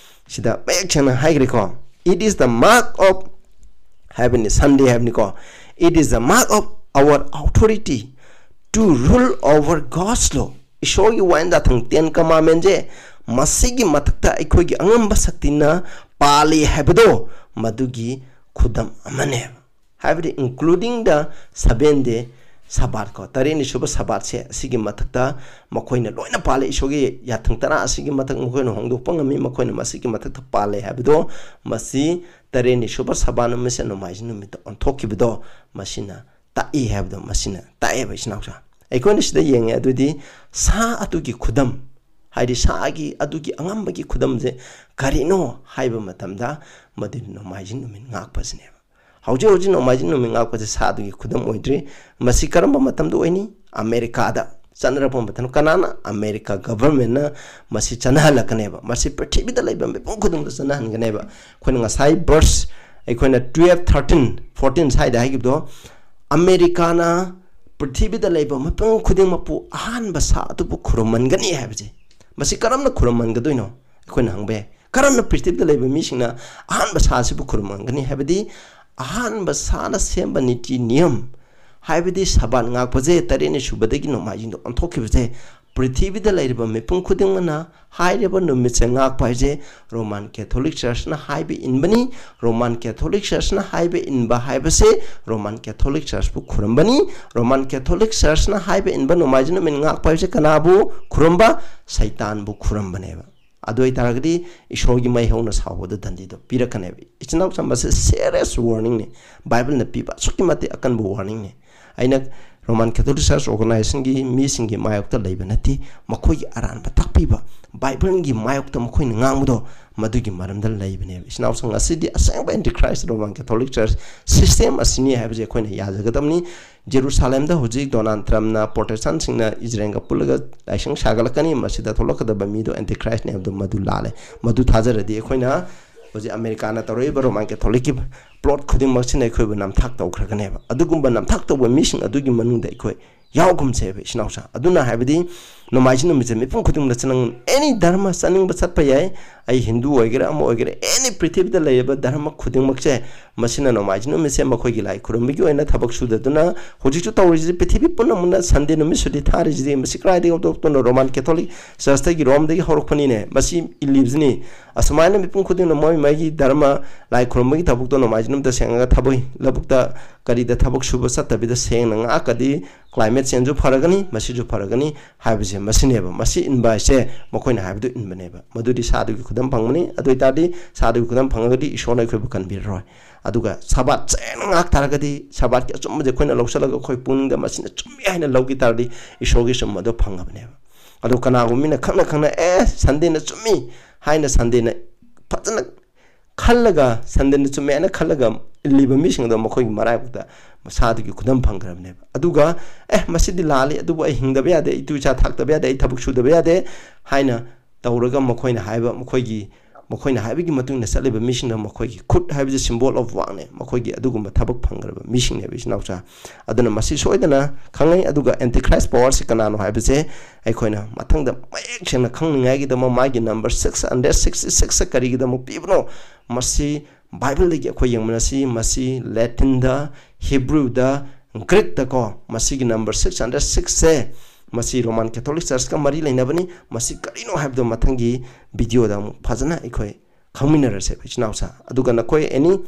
ꯁꯤꯗ ꯃꯌꯦꯛ ꯁꯦꯡꯅ ꯍꯥꯏꯈ꯭ꯔꯦꯀꯣ, "It is the mark of" ꯍꯥꯏꯕꯅꯤ, Sunday ꯍꯥꯏꯕꯅꯤꯀꯣ, "It is the mark of our authority to rule over God's law." ꯏꯁꯣꯔꯒꯤ ꯋꯥꯌꯦꯜ ꯌꯥꯊꯪ, Ten Commandmentꯁꯦ, ꯃꯁꯤꯒꯤ ꯃꯊꯛꯇ ꯑꯩꯈꯣꯏꯒꯤ ꯑꯉꯝꯕ ꯁꯛꯇꯤꯅ ꯄꯥꯜꯂꯤ ꯍꯥꯏꯕꯗꯣ, ꯃꯗꯨꯒꯤ ꯈꯨꯗꯝ ꯑꯃꯅꯦꯕ꯫ ꯍꯥꯏꯕꯗꯤ including the seven day Sabbath ꯀꯣ, ꯇꯔꯦꯠꯅꯤ ꯁꯨꯕ Sabbathꯁꯦ, ꯑꯁꯤꯒꯤ ꯃꯊꯛꯇ ꯃꯈꯣꯏꯅ ꯂꯣꯏꯅ ꯄꯥꯜꯂꯦ꯫ ꯏꯁꯣꯔꯒꯤ ꯌꯥꯊꯪ ꯇꯔꯥ ꯑꯁꯤꯒꯤ ꯃꯊꯛ ꯃꯈꯣꯏꯅ ꯍꯣꯡꯗꯣꯛꯄ ꯉꯝꯃꯤ, ꯃꯈꯣꯏꯅ ꯃꯁꯤꯒꯤ ꯃꯊꯛꯇ ꯄꯥꯜꯂꯦ ꯍꯥꯏꯕꯗꯣ, ꯃꯁꯤ ꯇꯔꯦꯠꯅꯤ ꯁꯨꯕ Sabbath ꯅꯨꯃꯤꯠꯁꯦ ꯅꯣꯡꯃꯥꯏꯖꯤꯡ ꯅꯨꯃꯤꯠꯇ ꯑꯣꯟꯊꯣꯛꯈꯤꯕꯗꯣ ꯃꯁꯤꯅ ꯇꯥꯛꯏ ꯍꯥꯏꯕꯗꯣ ꯃꯁꯤꯅ ꯇꯥꯛꯑꯦꯕ, ꯏꯆꯤꯟ ꯏꯅꯥꯎꯁꯥ꯫ ꯑꯩꯈꯣꯏꯅ ꯁꯤꯗ ꯌꯦꯡꯉꯦ, ꯑꯗꯨꯗꯤ ꯁꯥ ꯑꯗꯨꯒꯤ ꯈꯨꯗꯝ, ꯍꯥꯏꯗꯤ ꯁꯥꯒꯤ ꯑꯗꯨꯒꯤ ꯑꯉꯝꯕꯒꯤ ꯈꯨꯗꯝꯁꯦ ꯀꯔꯤꯅꯣ ꯍꯥꯏꯕ ꯃꯇꯝꯗ, ꯃꯗꯨ ꯅꯣꯡꯃꯥꯏꯖꯤꯡ ꯅꯨꯃꯤꯠ ꯉꯥꯛꯄꯁꯤꯅꯦꯕ꯫ ꯍꯧꯖꯤꯛ ꯍꯧꯖꯤꯛ ꯅꯣꯡꯃꯥꯏꯖꯤꯡ ꯅꯨꯃꯤꯠ ꯉꯥꯛꯄꯁꯦ ꯁꯥ ꯑꯗꯨꯒꯤ ꯈꯨꯗꯝ ꯑꯣꯏꯗ꯭ꯔꯤ꯫ ꯃꯁꯤ ꯀꯔꯝꯕ ꯃꯇꯝꯗ ꯑꯣꯏꯅꯤ? ꯑꯃꯦꯔꯤꯀꯥꯗ ꯆꯠꯅꯔꯛꯄ ꯃꯇꯝꯗ꯫ ꯀꯅꯥꯅ? ꯑꯃꯦꯔꯤꯀꯥ governmentꯅ ꯃꯁꯤ ꯆꯠꯅꯍꯜꯂꯛꯀꯅꯦꯕ꯫ ꯃꯁꯤ ꯄ꯭ꯔꯤꯊꯤꯕꯤꯗ ꯂꯩꯕ ꯃꯤꯄꯨꯝ ꯈꯨꯗꯤꯡꯃꯛꯇ ꯆꯠꯅꯍꯟꯒꯅꯦꯕ꯫ ꯑꯩꯈꯣꯏꯅ ꯉꯁꯥꯏ verse, ꯑꯩꯈꯣꯏꯅ twelve, thirteen, fourteen ꯁ꯭ꯋꯥꯏꯗ ꯍꯥꯏꯈꯤꯕꯗꯣ, ꯑꯃꯦꯔꯤꯀꯥꯅ ꯄ꯭ꯔꯤꯊꯤꯕꯤꯗ ꯂꯩꯕ ꯃꯤꯄꯨꯝ ꯈꯨꯗꯤꯡꯃꯛꯄꯨ ꯑꯍꯥꯟꯕ ꯁꯥ ꯑꯗꯨꯕꯨ ꯈꯨꯔꯨꯝꯍꯟꯒꯅꯤ ꯍꯥꯏꯕꯁꯦ꯫ ꯃꯁꯤ ꯀꯔꯝꯅ ꯈꯨꯔꯨꯝꯍꯟꯒꯗꯣꯏꯅꯣ? ꯑꯩꯈꯣꯏꯅ ꯍꯪꯕ ꯌꯥꯏ꯫ ꯀꯔꯝꯅ ꯄ꯭ꯔꯤꯊꯤꯕꯤꯗ ꯂꯩꯕ ꯃꯤꯁꯤꯡꯅ ꯑꯍꯥꯟꯕ ꯁꯥ ꯑꯁꯤꯕꯨ ꯈꯨꯔꯨꯝꯍꯟꯒꯅꯤ? ꯍꯥꯏꯕꯗꯤ ꯑꯍꯥꯟꯕ ꯁꯥꯅ ꯁꯦꯝꯕ ꯅꯤꯇꯤ ꯅꯤꯌꯝ, ꯍꯥꯏꯕꯗꯤ ꯁꯕꯥꯠ ꯉꯥꯛꯄꯁꯦ, ꯇꯔꯦꯠꯅꯤ ꯁꯨꯕꯗꯒꯤ ꯅꯣꯡꯃꯥꯏꯖꯤꯡꯗꯣ ꯑꯣꯟꯊꯣꯛꯈꯤꯕꯁꯦ, ꯄ꯭ꯔꯤꯊꯤꯕꯤꯗ ꯂꯩꯔꯤꯕ ꯃꯤꯄꯨꯝ ꯈꯨꯗꯤꯡꯃꯛꯅ ꯍꯥꯏꯔꯤꯕ ꯅꯨꯃꯤꯠꯁꯦ ꯉꯥꯛꯄ ꯍꯥꯏꯁꯦ, ꯔꯣꯃꯥꯟ ꯀꯦꯊꯣꯂꯤꯛ ꯆꯔꯆꯅ ꯍꯥꯏꯕ ꯏꯟꯕꯅꯤ꯫ ꯔꯣꯃꯥꯟ ꯀꯦꯊꯣꯂꯤꯛ ꯆꯔꯆꯅ ꯍꯥꯏꯕ ꯏꯟꯕ ꯍꯥꯏꯕꯁꯦ ꯔꯣꯃꯥꯟ ꯀꯦꯊꯣꯂꯤꯛ ꯆꯔꯆꯄꯨ ꯈꯨꯔꯨꯝꯕꯅꯤ꯫ ꯔꯣꯃꯥꯟ ꯀꯦꯊꯣꯂꯤꯛ ꯆꯔꯆꯅ ꯍꯥꯏꯕ ꯏꯟꯕ ꯅꯣꯡꯃꯥꯏꯖꯤꯡ ꯅꯨꯃꯤꯠ ꯉꯥꯛꯄ ꯍꯥꯏꯕꯁꯦ ꯀꯅꯥꯕꯨ ꯈꯨꯔꯨꯝꯕ? ꯁꯩꯇꯥꯟꯕꯨ ꯈꯨꯔꯨꯝꯕꯅꯦꯕ꯫ ꯑꯗꯨ ꯑꯣꯏꯇꯥꯔꯒꯗꯤ ꯏꯁꯣꯔꯒꯤ ꯃꯩ ꯍꯧꯅ ꯁꯥꯎꯕꯗ ꯗꯟꯗꯤꯗꯣ ꯄꯤꯔꯛꯀꯅꯦꯕ꯫ ꯏꯆꯤꯟ ꯏꯅꯥꯎ ꯆꯝꯕꯁꯦ serious warningꯅꯤ꯫ ꯕꯥꯏꯕꯜꯅ ꯄꯤꯕ ꯑꯁꯨꯛꯀꯤ ꯃꯇꯤꯛ ꯑꯀꯟꯕ warningꯅꯤ꯫ ꯑꯩꯅ ꯔꯣꯃꯥꯟ ꯀꯦꯊꯣꯂꯤꯛ ꯆꯔꯆ organizationꯒꯤ ꯃꯤꯁꯤꯡꯒꯤ ꯃꯥꯌꯣꯛꯇ ꯂꯩꯕ ꯅꯠꯇꯦ꯫ ꯃꯈꯣꯏꯒꯤ ꯑꯔꯥꯟꯕ ꯇꯥꯛꯄꯤꯕ, ꯕꯥꯏꯕꯜꯒꯤ ꯃꯥꯌꯣꯛꯇ ꯃꯈꯣꯏꯅ ꯉꯥꯡꯕꯗꯣ, ꯃꯗꯨꯒꯤ ꯃꯔꯝꯗ ꯂꯩꯕꯅꯦꯕ꯫ ꯏꯆꯤꯟ ꯏꯅꯥꯎꯁꯤꯡ, ꯑꯁꯤꯗꯤ ꯑꯁꯦꯡꯕ antichrist ꯔꯣꯃꯥꯟ ꯀꯦꯊꯣꯂꯤꯛ ꯆꯔꯆ system ꯑꯁꯤꯅꯤ ꯍꯥꯏꯕꯁꯦ ꯑꯩꯈꯣꯏꯅ ꯌꯥꯖꯒꯗꯕꯅꯤ꯫ ꯖꯦꯔꯨꯁꯥꯂꯦꯝꯗ ꯍꯧꯖꯤꯛ ꯗꯣꯅꯥꯜꯗ ꯇ꯭ꯔꯝꯞꯅ ꯄ꯭ꯔꯣꯇꯦꯁꯇꯥꯟꯁꯤꯡꯅ ꯏꯖꯔꯦꯜꯒ ꯄꯨꯜꯂꯒ ꯂꯥꯏꯁꯪ ꯁꯥꯒꯠꯂꯛꯀꯅꯤ, ꯃꯁꯤꯗ ꯊꯣꯛꯂꯛꯀꯗꯕ ꯃꯤꯗꯣ antichristꯅꯦ ꯍꯥꯏꯕꯗꯣ ꯃꯗꯨ ꯂꯥꯜꯂꯦ꯫ ꯃꯗꯨ ꯊꯥꯖꯔꯗꯤ ꯑꯩꯈꯣꯏꯅ ꯍꯧꯖꯤꯛ ꯑꯃꯦꯔꯤꯀꯥꯅ ꯇꯧꯔꯛꯏꯕ ꯔꯣꯃꯥꯟ ꯀꯦꯊꯣꯂꯤꯛꯀꯤ plot ꯈꯨꯗꯤꯡꯃꯛꯁꯤꯅ ꯑꯩꯈꯣꯏꯕꯨ ꯅꯝꯊꯥꯛ ꯇꯧꯈ꯭ꯔꯒꯅꯦꯕ꯫ ꯑꯗꯨꯒꯨꯝꯕ ꯅꯝꯊꯥꯛ ꯇꯧꯕ ꯃꯤꯁꯤꯡ ꯑꯗꯨꯒꯤ ꯃꯅꯨꯡꯗ ꯑꯩꯈꯣꯏ ꯌꯥꯎꯒꯨꯝꯁꯦꯕ, ꯏꯆꯤꯟ ꯏꯅꯥꯎꯁꯥ꯫ ꯑꯗꯨꯅ ꯍꯥꯏꯕꯗꯤ ꯅꯣꯡꯃꯥꯏꯖꯤꯡ ꯅꯨꯃꯤꯠꯁꯦ ꯃꯤꯄꯨꯝ ꯈꯨꯗꯤꯡꯃꯛꯇ ꯆꯠꯅꯤꯡ-, any ꯙꯔꯃ ꯆꯠꯅꯤꯡꯕ ꯆꯠꯄ ꯌꯥꯏ꯫ ꯑꯩ ꯍꯤꯟꯗꯨ ꯑꯣꯏꯒꯦꯔꯥ, ꯑꯃ ꯑꯣꯏꯒꯦꯔꯥ, any ꯄ꯭ꯔꯤꯊꯤꯕꯤꯗ ꯂꯩꯔꯤꯕ ꯙꯔꯃ ꯈꯨꯗꯤꯡꯃꯛꯁꯦ, ꯃꯁꯤꯅ ꯅꯣꯡꯃꯥꯏꯖꯤꯡ ꯅꯨꯃꯤꯠꯁꯦ ꯃꯈꯣꯏꯒꯤ ꯂꯥꯏ ꯈꯨꯔꯨꯝꯕꯒꯤ ꯑꯣꯏꯅ ꯊꯕꯛ ꯁꯨꯗꯗꯨꯅ ꯍꯧꯖꯤꯛꯁꯨ ꯇꯧꯔꯤꯁꯤꯗꯤ, ꯄ꯭ꯔꯤꯊꯤꯕꯤ ꯄꯨꯝꯅꯃꯛꯅ Sunday ꯅꯨꯃꯤꯠ ꯁꯨꯇꯤ ꯊꯥꯔꯤꯁꯤꯗꯤ꯫ ꯃꯁꯤ ꯀꯗꯥꯏꯗꯒꯤ ꯍꯧꯗꯣꯛꯇꯣꯏꯅꯣ? Roman Catholic ꯆꯔꯆꯇꯒꯤ, ꯔꯣꯝꯗꯒꯤ ꯍꯧꯔꯛꯄꯅꯤꯅꯦ꯫ ꯃꯁꯤ ꯏꯜꯂꯤꯕꯁꯤꯅꯤ꯫ ꯑꯁꯨꯃꯥꯏꯅ ꯃꯤꯄꯨꯝ ꯈꯨꯗꯤꯡꯃꯛ ꯃꯣꯏ ꯃꯣꯏꯒꯤ ꯙꯔꯃ ꯂꯥꯏ ꯈꯨꯔꯨꯝꯕꯒꯤ ꯊꯕꯛꯇꯣ ꯅꯣꯡꯃꯥꯏꯖꯤꯡ ꯅꯨꯃꯤꯠꯇ ꯁꯦꯡꯉꯒ ꯊꯕꯛ ꯂꯧꯕꯨꯛꯇ ꯀꯔꯤꯗ ꯊꯕꯛ ꯁꯨꯕ ꯆꯠꯇꯕꯤꯗ ꯁꯦꯡꯅ ꯉꯥꯛꯑꯒꯗꯤ climate changeꯁꯨ ꯐꯔꯒꯅꯤ, ꯃꯁꯤꯁꯨ ꯐꯔꯒꯅꯤ ꯍꯥꯏꯕꯁꯦ ꯃꯁꯤꯅꯦꯕ꯫ ꯃꯁꯤ ꯏꯟꯕ ꯍꯥꯏꯁꯦ ꯃꯈꯣꯏꯅ ꯍꯥꯏꯕꯗꯨ ꯏꯟꯕꯅꯦꯕ꯫ ꯃꯗꯨꯗꯤ ꯁꯥꯗꯨꯒꯤ ꯈꯨꯗꯝ ꯐꯪꯕꯅꯤ꯫ ꯑꯗꯨ ꯑꯣꯏꯇꯥꯔꯗꯤ ꯁꯥꯗꯨꯒꯤ ꯈꯨꯗꯝ ꯐꯪꯉꯒꯗꯤ ꯏꯁꯣꯔꯅ ꯑꯩꯈꯣꯏꯕꯨ ꯀꯟꯕꯤꯔꯔꯣꯏ꯫ ꯑꯗꯨꯒ ꯁꯕꯥꯠ ꯆꯦꯠꯅ ꯉꯥꯛ ꯇꯥꯔꯒꯗꯤ, ꯁꯕꯥꯠꯀꯤ ꯑꯆꯨꯝꯕꯁꯦ ꯑꯩꯈꯣꯏꯅ ꯂꯧꯁꯤꯜꯂꯒ ꯑꯩꯈꯣꯏ ꯄꯨꯛꯅꯤꯡꯗ ꯃꯁꯤꯅ ꯆꯨꯝꯃꯤ ꯍꯥꯏꯅ ꯂꯧꯈꯤ ꯇꯥꯔꯗꯤ, ꯏꯁꯣꯔꯒꯤ ꯆꯨꯝꯕꯗꯣ ꯐꯪꯉꯕꯅꯦꯕ꯫ ꯑꯗꯣ ꯀꯅꯥꯒꯨꯝꯕ ꯃꯤꯅ ꯈꯪꯅ ꯈꯪꯅ, "ꯑꯦ, Sundayꯅ ꯆꯨꯝꯃꯤ" ꯍꯥꯏꯅ, Sundayꯅ ꯐꯖꯅ ꯈꯜꯂꯒ, Sundayꯅ ꯆꯨꯝꯃꯦ ꯍꯥꯏꯅ ꯈꯜꯂꯒ ꯏꯜꯂꯤꯕ ꯃꯤꯁꯤꯡ ꯑꯗꯣ ꯃꯈꯣꯏꯒꯤ ꯃꯔꯥꯏꯕꯛꯇ ꯃꯁꯥꯗꯨꯒꯤ ꯈꯨꯗꯝ ꯐꯪꯈ꯭ꯔꯕꯅꯦꯕ꯫ ꯑꯗꯨꯒ, "ꯑꯦ, ꯃꯁꯤꯗꯤ ꯂꯥꯜꯂꯤ, ꯑꯗꯨꯕꯨ ꯑꯩ ꯍꯤꯡꯗꯕ ꯌꯥꯗꯦ, ꯏꯇꯨ ꯏꯆꯥ ꯊꯥꯛꯇꯕ ꯌꯥꯗꯦ, ꯑꯩ ꯊꯕꯛ ꯁꯨꯗꯕ ꯌꯥꯗꯦ" ꯍꯥꯏꯅ ꯇꯧꯔꯒ ꯃꯈꯣꯏꯅ ꯍꯥꯏꯕ, ꯃꯈꯣꯏꯒꯤ, ꯃꯈꯣꯏꯅ ꯍꯥꯏꯕꯒꯤ ꯃꯇꯨꯡ ꯏꯟꯅ ꯆꯠꯂꯤꯕ ꯃꯤꯁꯤꯡꯅ ꯃꯈꯣꯏꯒꯤ ꯈꯨꯠ ꯍꯥꯏꯕꯁꯤ symbol of workꯅꯦ, ꯃꯈꯣꯏꯒꯤ ꯑꯗꯨꯒꯨꯝꯕ ꯊꯕꯛ ꯐꯪꯈ꯭ꯔꯕ ꯃꯤꯁꯤꯡꯅꯦꯕ, ꯏꯆꯤꯟ ꯏꯅꯥꯎꯆꯥ꯫ ꯑꯗꯨꯅ ꯃꯁꯤ ꯁꯣꯏꯗꯅ ꯈꯪꯉꯩ꯫ ꯑꯗꯨꯒ antichrist powerꯁꯤ ꯀꯅꯥꯅꯣ ꯍꯥꯏꯕꯁꯦ ꯑꯩꯈꯣꯏꯅ ꯃꯊꯪꯗ ꯃꯌꯦꯛ ꯁꯦꯡꯅ ꯈꯪꯅꯤꯡꯉꯥꯏꯒꯤꯗꯃꯛ ꯃꯥꯒꯤ number six hundred sixty six ꯀꯔꯤꯒꯤꯗꯃꯛ ꯄꯤꯕꯅꯣ? ꯃꯁꯤ ꯕꯥꯏꯕꯜꯗꯒꯤ ꯑꯩꯈꯣꯏ ꯌꯦꯡꯃꯤꯟꯅꯁꯤ꯫ ꯃꯁꯤ Latinꯗ, Hebrewꯗ, ꯒ꯭ꯔꯤꯛꯇꯀꯣ, ꯃꯁꯤꯒꯤ ꯅꯝꯕꯔ ꯁꯤꯛꯁ ꯍꯟꯗ꯭ꯔꯦꯠ ꯁꯤꯛꯁꯁꯦ, ꯃꯁꯤ ꯔꯣꯃꯥꯟ ꯀꯦꯊꯣꯂꯤꯛ ꯆꯔꯆꯀ ꯃꯔꯤ ꯂꯩꯅꯕꯅꯤ꯫ ꯃꯁꯤ ꯀꯔꯤꯅꯣ ꯍꯥꯏꯕꯗꯣ ꯃꯊꯪꯒꯤ ꯚꯤꯗꯤꯑꯣꯗ ꯑꯃꯨꯛ ꯐꯖꯅ ꯑꯩꯈꯣꯏ ꯈꯪꯃꯤꯟꯅꯔꯁꯦ, ꯏꯆꯤꯟ ꯏꯅꯥꯎꯁꯥ꯫ ꯑꯗꯨꯒ ꯅꯈꯣꯏ ꯑꯦꯅꯤ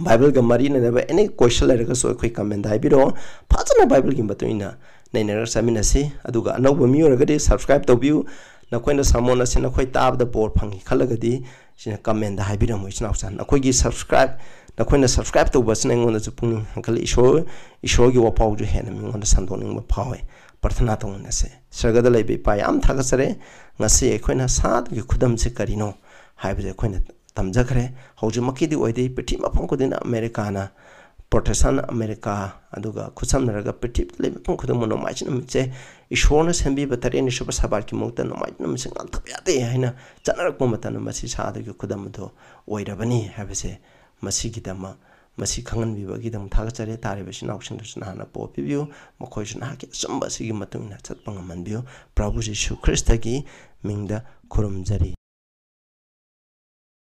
ꯕꯥꯏꯕꯜꯒ ꯃꯔꯤ ꯂꯩꯅꯕ ꯑꯦꯅꯤ ꯀꯣꯏꯁꯟ ꯂꯩꯔꯒꯁꯨ ꯑꯩꯈꯣꯏ ꯀꯃꯦꯟꯗ ꯍꯥꯏꯕꯤꯔꯛꯑꯣ꯫ ꯐꯖꯅ ꯕꯥꯏꯕꯜꯒꯤ ꯃꯇꯨꯡ ꯏꯟꯅ ꯅꯩꯅꯔꯒ ꯆꯠꯃꯤꯟꯅꯁꯤ꯫ ꯑꯗꯨꯒ ꯑꯅꯧꯕ ꯃꯤ ꯑꯣꯏꯔꯒꯗꯤ ꯁꯕꯁꯀ꯭ꯔꯥꯏꯕ ꯇꯧꯕꯤꯌꯨ꯫ ꯅꯈꯣꯏꯅ ꯁꯥꯃꯣꯟ ꯑꯁꯤ ꯅꯈꯣꯏ ꯇꯥꯕꯗ ꯕꯣꯔ ꯐꯪꯉꯤ ꯈꯜꯂꯒꯗꯤ ꯁꯤꯅ ꯀꯃꯦꯟꯗ ꯍꯥꯏꯕꯤꯔꯝꯃꯨ, ꯏꯆꯤꯟ ꯏꯅꯥꯎꯁꯥ꯫ ꯅꯈꯣꯏꯒꯤ ꯁꯕꯁꯀ꯭ꯔꯥꯏꯕ, ꯅꯈꯣꯏꯅ ꯁꯕꯁꯀ꯭ꯔꯥꯏꯕ ꯇꯧꯕ ꯑꯁꯤꯅ ꯑꯩꯉꯣꯟꯗꯁꯨ ꯄꯨꯛꯅꯤꯡ ꯍꯟꯀꯠꯂꯤ꯫ ꯏꯁꯣꯔ, ꯏꯁꯣꯔꯒꯤ ꯋꯥꯐꯥꯎꯁꯨ ꯍꯦꯟꯅ ꯃꯤꯉꯣꯟꯗ ꯁꯟꯗꯣꯛꯅꯤꯡꯕ ꯐꯥꯎꯋꯦ꯫ ꯄ꯭ꯔꯊꯅꯥ ꯇꯧꯃꯤꯟꯅꯁꯦ꯫ ꯁꯔꯒꯗ ꯂꯩꯕ ꯏꯄꯥ, ꯌꯥꯝ ꯊꯥꯒꯠꯆꯔꯦ꯫ ꯉꯁꯤ ꯑꯩꯈꯣꯏꯅ ꯁꯥꯗꯨꯒꯤ ꯈꯨꯗꯝꯁꯦ ꯀꯔꯤꯅꯣ ꯍꯥꯏꯕꯁꯦ ꯑꯩꯈꯣꯏꯅ ꯇꯝꯖꯈ꯭ꯔꯦ꯫ ꯍꯧꯖꯤꯛꯃꯛꯀꯤꯗꯤ ꯑꯣꯏꯗꯦ, ꯄ꯭ꯔꯤꯊꯤꯕꯤ ꯃꯐꯝ ꯈꯨꯗꯤꯡꯗ ꯑꯃꯦꯔꯤꯀꯥꯅ, ꯄ꯭ꯔꯣꯇꯦꯁꯇꯥꯟ ꯑꯃꯦꯔꯤꯀꯥ, ꯑꯗꯨꯒ ꯈꯨꯠꯁꯝꯅꯔꯒ ꯄ꯭ꯔꯤꯊꯤꯕꯤꯗ ꯂꯩꯕ ꯃꯐꯝ ꯈꯨꯗꯤꯡꯃꯛ ꯅꯣꯡꯃꯥꯏꯖꯤꯡ ꯅꯨꯃꯤꯠꯁꯦ ꯏꯁꯣꯔꯅ ꯁꯦꯝꯕꯤꯕ ꯇꯔꯦꯠꯅꯤ ꯁꯨꯕ ꯁꯕꯥꯠꯀꯤ ꯃꯍꯨꯠꯇ ꯅꯣꯡꯃꯥꯏꯖꯤꯡ ꯅꯨꯃꯤꯠꯁꯦ ꯉꯥꯛꯊꯕ ꯌꯥꯗꯦ ꯍꯥꯏꯅ ꯆꯠꯅꯔꯛꯄ ꯃꯇꯝꯗ ꯃꯁꯤ ꯁꯥꯗꯨꯒꯤ ꯈꯨꯗꯝ ꯑꯗꯨ ꯑꯣꯏꯔꯕꯅꯤ ꯍꯥꯏꯕꯁꯦ, ꯃꯁꯤꯒꯤꯗꯃꯛ, ꯃꯁꯤ ꯈꯪꯍꯟꯕꯤꯕꯒꯤꯗꯃꯛ ꯊꯥꯒꯠꯆꯔꯤ꯫ ꯇꯥꯔꯤꯕ ꯏꯆꯤꯟ ꯏꯅꯥꯎꯁꯤꯡꯗꯨꯁꯨ ꯅꯍꯥꯛꯅ ꯄꯣꯠ ꯄꯤꯕꯤꯌꯨ, ꯃꯈꯣꯏꯁꯨ ꯅꯍꯥꯛꯀꯤ ꯑꯆꯨꯝꯕ ꯑꯁꯤꯒꯤ ꯃꯇꯨꯡ ꯏꯟꯅ ꯆꯠꯄ ꯉꯝꯍꯟꯕꯤꯌꯨ꯫ ꯄ꯭ꯔꯚꯨ ꯖꯤꯁꯨ ꯈ꯭ꯔꯤꯁꯇꯒꯤ ꯃꯤꯡꯗ ꯈꯨꯔꯨꯝꯖꯔꯤ꯫